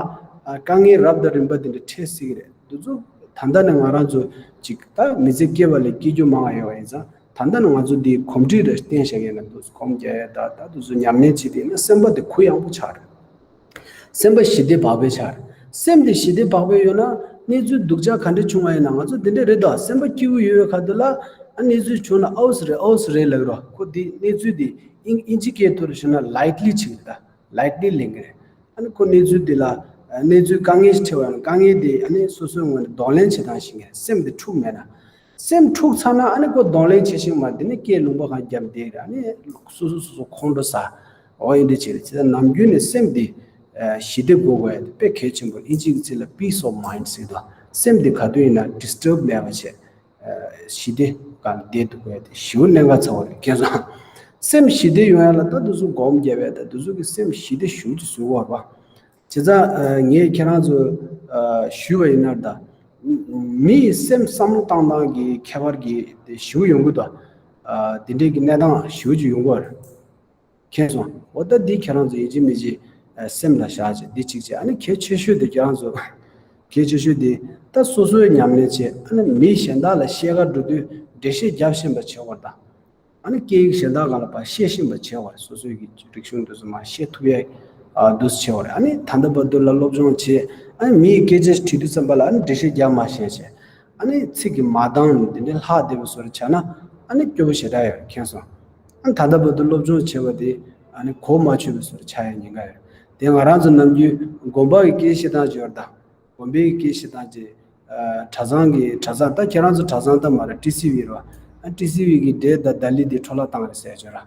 དཀའ་ངལ་རབ་དང་རིམ་པ་དེ་འདྲ་འཕྲད་སྲིད་ཀྱི་རེད། འདི་ཚོ་ད་ལྟ་ནས་ང་རང་ཚོ་ཅིག་ད་མི་ཚེ་སྐྱེལ་བ་ལས་སྐྱེ་རྒྱུ་མང་བ་ཡོད་པ་ཡིན་ཙང་། ད་ལྟ་ནས་ང་ཚོ་འདི་གོམས་འདྲིས་རེ་བསྟེན་བཞག་ཡིན་ན་འདུག་གོམས་རྒྱག་ཡ་ད་ད་དུང་ཚོ་ཉམས་ལེན་བྱེད་དེ་ན་སེམས་པ་དེ་གུ་ཡངས་པོ་ཆགས་རེད། སེམས་པ་ཞི་བདེ་བག་ཕེབས་ཆགས་རེད། སེམས་དེ་ཞི་བདེ་བག་ཕེབས་ཡོད་ན་གནས་ཚུལ་སྡུག་ཅག་ག་འདྲ་བྱུང་བ་ཡིན་ན་ང་ཚོ་དེ་འདྲ་རེད་ད། སེམས་པ་སྐྱིད་པོ་ཡོད་པའི་ཁ་ཐུག་ལ་ཨ་གནས་ཚུལ་བྱུང་ན་ཨའུ་སི་རེད་ཨའུ་སི་རེད་ལབ་ཀྱི་རོ། ཁོ་དེ་གནས་ཚུལ་དེ་ཨིན་ཨིན་ཇི་སྐད་ཐོག་ལ་ཞུས་ན་ལའིཊ་ལི་བྱེད་ཀྱི་རེད་ད། ལའིཊ་ལི་ལེན་གྱི་རེད། ཨ་ནི་ཁོ་གནས་ཚུལ་འདི་ལ་གནས་ཚུལ་དཀའ་ངལ་ཞིག་འཕྲད་པ་ཡིན་ན་དཀའ་ངལ་འདི་ཨ་ནི་སོ་སོའི་ངོས་ནས་གདོང་ལེན་བྱེད་སྟངས་ཤེས་ཀྱི་རེད། སེམས་འདི་འཁྲུག་མེད་ན། སེམས་འཁྲུག་ཚར་ན་ཨ་ནི་ཁོ་གདོང་ལེན་བྱེད་ཤེས་མ་རེད། དེ་ནི་སྐད་ལུང་པ་གང་བརྒྱབ་བསྡད་ཀྱི་རེད། ཨ་ནི་སོ་སོ་སོ་སོ་ཁོང་ཁྲོ་ཟ། འོ་ཡིན་འདི་བྱས་རེད། བྱས་ཙང་ནམ་རྒྱུན་ནས་སེམས་འདི་ཨ་ཞི་བདེ་དགོས་དགོས་ཡ་དེ་དཔེ་གལ་ཆེན་པོ། ཨིན་ཇི་གི་ཚིག་ལ་peace of mind ཟེར་དོ། སེམས་འདི་ག་དུས་ཡིན་ན་disturb མེད་པ་བྱས། ཨ་ཞི་བདེ་གང་བདེ་འདུག་པས་དེ་ཞེ་པོ་གནད་འགག་ཚ་བོ་རེད། མཁྱེན་སོང་། སེམས་ཞི་བདེ་ཡོང་ཡ་ལ་ད་དེ་ཚོ་སྒོམ་རྒྱབ་ཡ་ད་དེ་ཚོ་གི་སེམས་ཞི་བདེ་ཞེ་པོ་ཅིག་བཟོ་དགོས་རེད་པ། བྱས་ཙང་ཨ་ངས་ཁྱེད་རང་ཚོ་ཨ་ཞུས་པ་ཡིན་ན་ད། མི་ཡི་སེམས་བསམ་བློ་བཏང་སྟངས་ཀྱི་ཁྱད་པར་གྱི་དེ་ཞེ་པོ་ཡོང་གི་འདུག་ཨ་དེ་འདྲའི་གི་གནས་སྟངས་ཞེ་པོ་ཅིག་ཡོང་གི་རེད། མཁྱེན་སོང་། འོ་ད་འདི་ཁྱེད་རང་ཚོ་ཡིན་གཅིག་མིན་གཅིག་ཨ་སེམས་ལ་བཞག་བྱས་འདི་གཅིག་བྱས། ཨ་ནི་གལ་ཆེ་ཤོས་དེ་ཁྱེད་རང་ཚོ་གལ་ཆེ་ཤོས་དེ་ད་སོ་སོའི་ཉམས་ལེན་བྱས། ཨ་ནི་མི་གཞན་དག་ལ་བཤད་ག་འགྲོ་དུས་འགྲེལ་བཤད་རྒྱབ་ཤེས་པ་བྱེད་དགོས་རེད་ད། ཨ་ནི་སྐད་ཡིག་གཞན་དག་སྒང་ལ་ཕར་བཤད་ཤེས་པ་བྱེད་དགོས་རེད། སོ་སོའི་གི་རིག་གཞུང་དེ་ཚོ་མར་བཤད་ཐུབ་ཡ་ཨ་འདུག་སེ་བྱེད་དགོས་རེད། ཨ་ནི་ད་ལྟ་བར་དུ་ལ་སློབ་སྦྱོང་བྱས། ཨ་ནི་མི་ཡི་སྐད་ཆ་ཞིག་དྲིས་དུས་ཙམ་པ་ལ་ཨ་ནི་འགྲེལ་བཤད་རྒྱབ་མ་ཤེས་བྱས། ཨ་ནི་ཚིག་གི་མ་འདང་དེ་འདྲའི་ལྷག་བསྡད་པ་བཟོ་འདྲ་ཆགས་ན་ཨ་ནི་སྐྱོ་པོ་ཞེ་དྲག་ཡོད་རེད། མཁྱེན་སོང་། ཨ་ནི་ད་ལྟ་བར་དུ་སློབ་སྦྱོང་བྱས་པ་དེ་ཨ་ནི་གོ་མ་ཆོད་པ་བཟོ་འདྲ་ཆགས་ཡ་ཉེན་ཁ་ཡོད་རེད། དེ་ང་རང་ཚོ་ནམ་རྒྱུན་དགོན་པ་གི་སྐད་བཤད་སྟངས་ཅིག་ཡོད་རེད་ད། དགོན་པའི་སྐད་བཤད་སྟངས་ཀྱི་ཨ་གྲྭ་ཚང་གི་གྲྭ་ཚང་། ད་ཁྱེད་རང་ཚོ་གྲྭ་ཚང་ད་མ་རེད། ཊི་སི་ཝི་རེད་བ། ཨ་ཊི་སི་ཝི་གི་འབྲས་དང་ལྡ་ལི་འདི་འཕྲོ་བརླག་བཏང་རེད་ཟེར་ཡ་ཅིག་ཡོད་ར།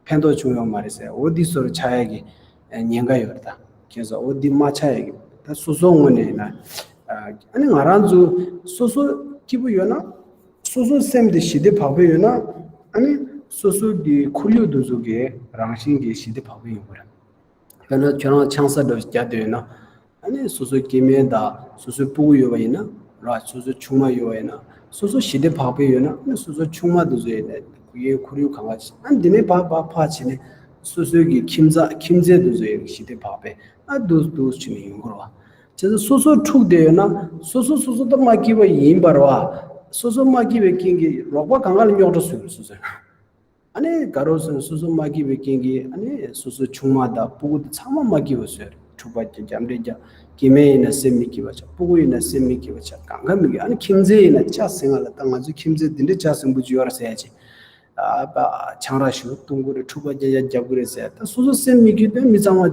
ཕན་ཐོགས་བྱུང་ཡོད་མ་རེད་ཟེར། འོ་འདི་བཟོ་འདྲ་ཆགས་ཡ་གི་ཨ་ཉེན་ཁ་ཡོད་རེད་ད། ཁྱེད་ཚོ་འོ་འདི་མ་ཆགས་ཡ་གི་ད་སོ་སོ་ངོས་ནས་ཡིན་ན། ཨ་ཨ་ནི་ང་རང་ཚོ་སོ་སོ་སྐྱིད་པོ་ཡོད་ན། སོ་སོའི་སེམས་དེ་ཞི་བདེ་བག་ཕེབས་ཡོད་ན། ཨ་ནི་སོ་སོ་གི་ཁོར་ཡུག་དེ་ཚོ་གི་རང་བཞིན་གྱིས་ཞི་བདེ་བག་ཕེབས་ཡོང་གི་རེད། དཔེར་ན་ཁྱོད་རང་ཆང་ས་འདྲ་བོ་ཞིག་བརྒྱབ་བསྡད་ཡོད་ན། ཨ་ནི་སོ་སོའི་སྐྱེ་དམན་དང་སོ་སོའི་སྤུ་གུ་ཡོད་པ་ཡིན་ན་ར། སོ་སོའི་ཆུང་མ་ཡོད་པ་ཡིན་ན། སོ་སོ་ཞི་བདེ་བག་ཕེབས་ཡོད་ན། ཨ་ནི་སོ་སོའི་ཆུང་མ་དེ་ཚོ་ཡིན་ན་ཁོ་ཡའི་ཁོར་ཡུག་གང་ག་ཅིག་ཨ་ནི་འདི་ནས་ཕར་ཕར་ཕར་བྱས་ནས་སོ་སོའི་གི་ཁྱིམ་ཚང་ཁྱིམ་མཚེས་དེ་ཚོ་ཡི་ཞི་བདེ་བག་ཕེབས་ཨ་འདུག་འདུག་བྱས་ནས་ཡོང་གི་རེད་བ། བྱས་ཙང་སོ་སོ་འཁྲུག་བསྡད་ཡོད་ན་སོ་སོ་སོ་སོ་ད་མ་སྐྱིད་པ་ཡིན་པ་རེད་བ། སོ་སོ་མ་སྐྱིད་པའི་རྐྱེན་གྱིས་རོགས་པ་གང་ག་ལ་རྙོག་དྲ་བཟོས་ཡོད་སོ་སོ། ཨ་ནི་དགའ་རོགས་ཚོས་སོ་སོ་མ་སྐྱིད་པའི་རྐྱེན་གྱིས་ཨ་ནི་སོ་སོའི་ཆུང་མ་དང་སྤུ་གུ་དེ་ཚང་མ་མ་སྐྱིད་པ་བཟོས་རེད། འཁྲུག་པ་རྒྱག་རྒྱབ་འདྲེ་རྒྱག་སྐྱེ་དམན་ཡིན་ན་སེམས་མི་སྐྱིད་པ་ཆགས། སྤུ་གུ་ཡིན་ན་སེམས་མི་སྐྱིད་པ་ཆགས། གང་ག་མི་སྐྱིད། ཨ་ནི་ཁྱིམ་མཚེས་ཡིན་ན་ཅག་ཟིང་ང་ལ། ད་ང་ཚོའི་ཁྱིམ་མཚེས་དེ་འདྲའི་ཅག་ཟིང་པོ་ཅིག་ཡོད་རེད་ཟེར་ཡ་ཅིག་ཨ་པ་ཆང་རག་ཞུ་གཏོང་གི་རེད། འཁྲུག་པ་རྒྱག་ཡ་རྒྱབ་གི་རེད་ཟེར། ད་སོ་སོ་སེམས་མི་སྐྱིད་དུས་མི་ཚང་མ་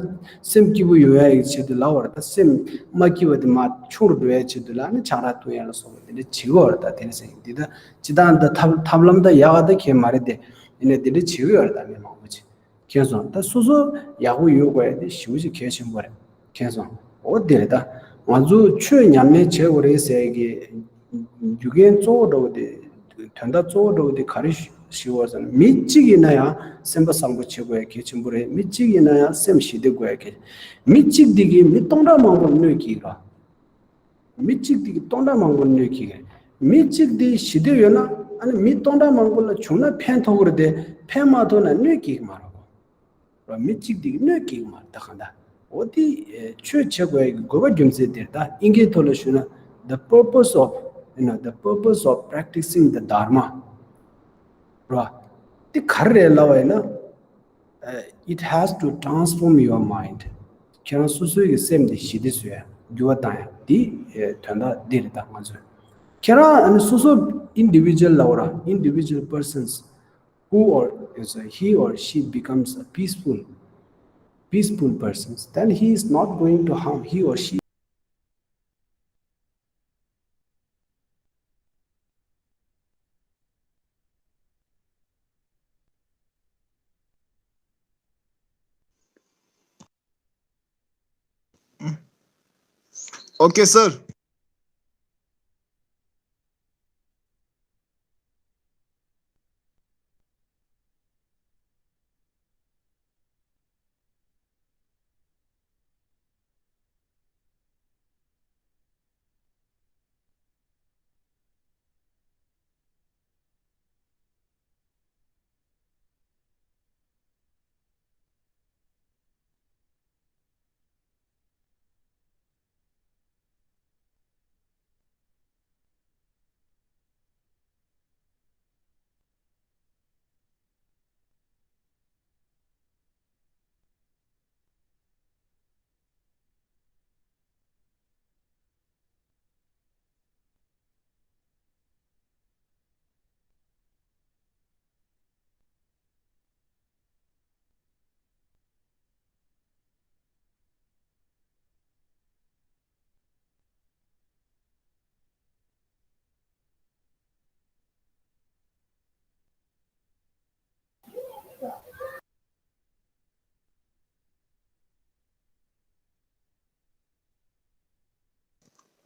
སེམས་སྐྱིད་པོ་ཡོང་ཡ་ཡི་ཆེད་དུ་ལབ་པ་རེད། ད་སེམས་མ་སྐྱིད་པ་དེ་མར་ཆུང་རུ་འགྲོ་ཡ་ཆེད་དུ་ལ་ཨ་ནི་ཆང་རག་འཐུང་ཡ་ལ་སོགས་པ་དེ་འདྲ་བྱེད་ཀྱི་ཡོད་རེད། ད་དེ་འདྲ་ཟེར་གྱི་འདི་ད། སྤྱིར་བཏང་འདི་ཐབས་ཐབས་ལམ་ད་ཡག་ག་ད་ཁྱད་མ་རེད་དེ། ཡིན་ནའི་འདི་འདྲ་བྱེད་ཀྱི་ཡོད་རེད་ད་མི་མང་པོ་ཅིག་མཁྱེན་སོང་། ད་སོ་སོ་ཡག་པོ་ཡོད་དགོས་ཡ་དེ་ཞེ་པོ་ཅིག་གལ་ཆེན་པོ་རེད། མཁྱེན་སོང་། འོ་དེ་རེད་ད། ང་ཚོ་ཆོས་ཉམས་ལེན་བྱེད་དགོས་རེད་ཟེར་གི་རྒྱུ་རྐྱེན་གཙོ་བོ་འདྲ་བོ་དེ། དོན་དག་གཙོ་བོ་འདྲ་བོ་དེ་ག་རེ་ཞིག་ཡོད་ཟེར་ན། མི་གཅིག་ཡིན་ན་ཡང་སེམས་པ་བཟང་པོ་བྱེད་དགོས་ཡ་གལ་ཆེན་པོ་རེད། མི་གཅིག་ཡིན་ན་ཡང་སེམས་ཞི་བདེ་དགོས་ཡ་གལ། མི་གཅིག་དེ་གིས་མི་སྟོང་ཕྲག་མང་པོར་གནོད་སྐྱེལ་གི་རེད། མི་གཅིག་དེ་གིས་སྟོང་ཕྲག་མང་པོར་གནོད་སྐྱེལ་གི་རེད། མི་གཅིག་དེ་ཞི་བདེ་ཡོད་ན་ཨ་ནི་མི་སྟོང་ཕྲག་མང་པོ་ལ་བྱུང་ན་ཕན་ཐོགས་ཀྱི་རེད་དེ། ཕན་མ་ཐོགས་ན་གནོད་སྐྱེལ་གི་མ་རེད་གོ། ར་མི་གཅིག་དེ་གིས་གནོད་སྐྱེལ་གི་མ་རེད་ད་གང་ལྟར། འོ་དེ་ཆོས་བྱེད་དགོས་ཡ་གི་དགོས་པ་རྒྱུ་མཚན་དེ་རེད་ད། ཨིན་སྐད་ཐོག་ལ་ཞུས་ན། The purpose of, you know, the purpose of practicing the dharma ར། དེ་ག་རེ་རེད་ལབ་པ་ཡིན་ན། It has to transform your mind. ཁྱེད་རང་སོ་སོའི་གི་སེམས་དེ་ཞི་བདེ་བཟོ་ཡ། འགྱུར་བ་བཏང་ཡ་དེ་དོན་དག་འདི་རེད་ད་ང་ཚོས། ཁྱེད་རང་ཨ་ནི་སོ་སོ་individual ལབ་པ་ར། Individual persons who or is a, he or she becomes a peaceful, peaceful persons, then he is not going to harm, he or she. Okay, sir.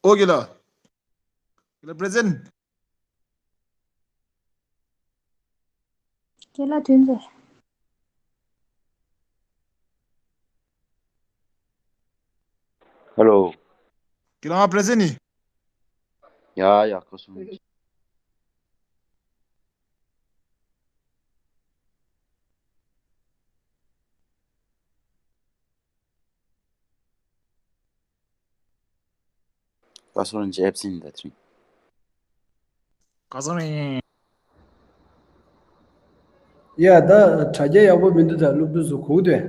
ཨོ་རྒན་ལགས། རྒན་ལགས་པི་རེ་ཛེན། རྒན་ལགས་དོན་མཛད། ཧེ་ལོ། རྒན་ལགས་ང་པི་རེ་ཛེན་ནི། ཡ་ཡ་ཁོ་སོང་། ཀ་སོ་རང་གི་ཨེབ་སེན་ད་ཐིང་། ཀ་སོ་རང་། ཡ་ད་དྲ་རྒྱ་ཡག་པོ་མི་འདུག་ད་སློབ་ཕྲུག་ཚོ་གུག་དོད།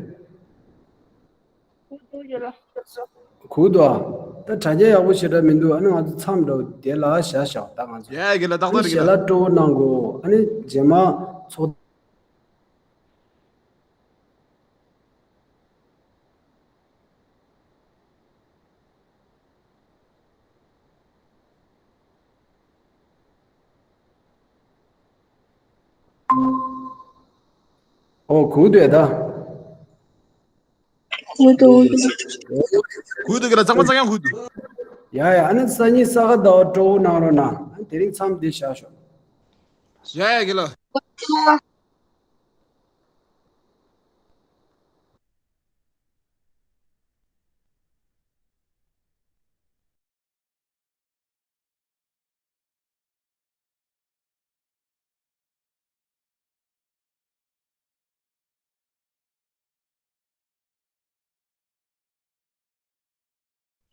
གུག་དོད་ཨ། ད་དྲ་རྒྱ་ཡག་པོ་ཞེ་དྲག་མི་འདུག་ཨ་ནི་ང་ཚོ་མཚམས་འདྲ་བོ་དེ་ལ་བཞག་བཞག་ད་ང་ཚོ། ཡ་རྒན་ལགས་ཏག་ཏག་རེད་རྒན་ལགས། ཞལ་ལག་སྤྲོ་པོ་གནང་དགོས། ཨ་ནི་རྗེས་མ་ཚོགས། ཨོ་གུག་དོད་ད། གུག་དོད། གུག་དོད་རྒན་ལགས། ཚང་མ་ཚང་ཡང་གུག་དོད། ཡ་ཡ། ཨ་ནི་སང་ཉིན་ས་ག་ཟླ་བ་སྤྲོ་པོ་གནང་རོགས་གནང་། ཨ་དེ་རིང་མཚམས་འདི་བཞག་ཤོག་ཡ་ཡ་རྒན་ལགས།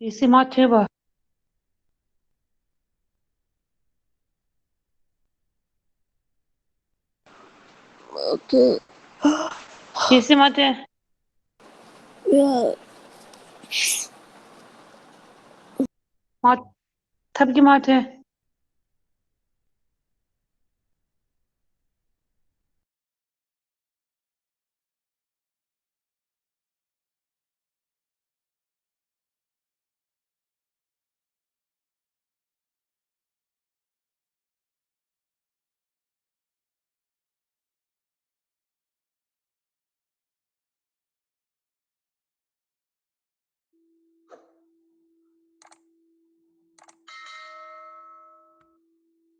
ཇི་སི་མ་ཐོས་པ། ཨོ་ཁེ། ཇི་སི་མ་ཐོས། ཡ། མ། ཐབས་ཀྱིས་མ་ཐོས།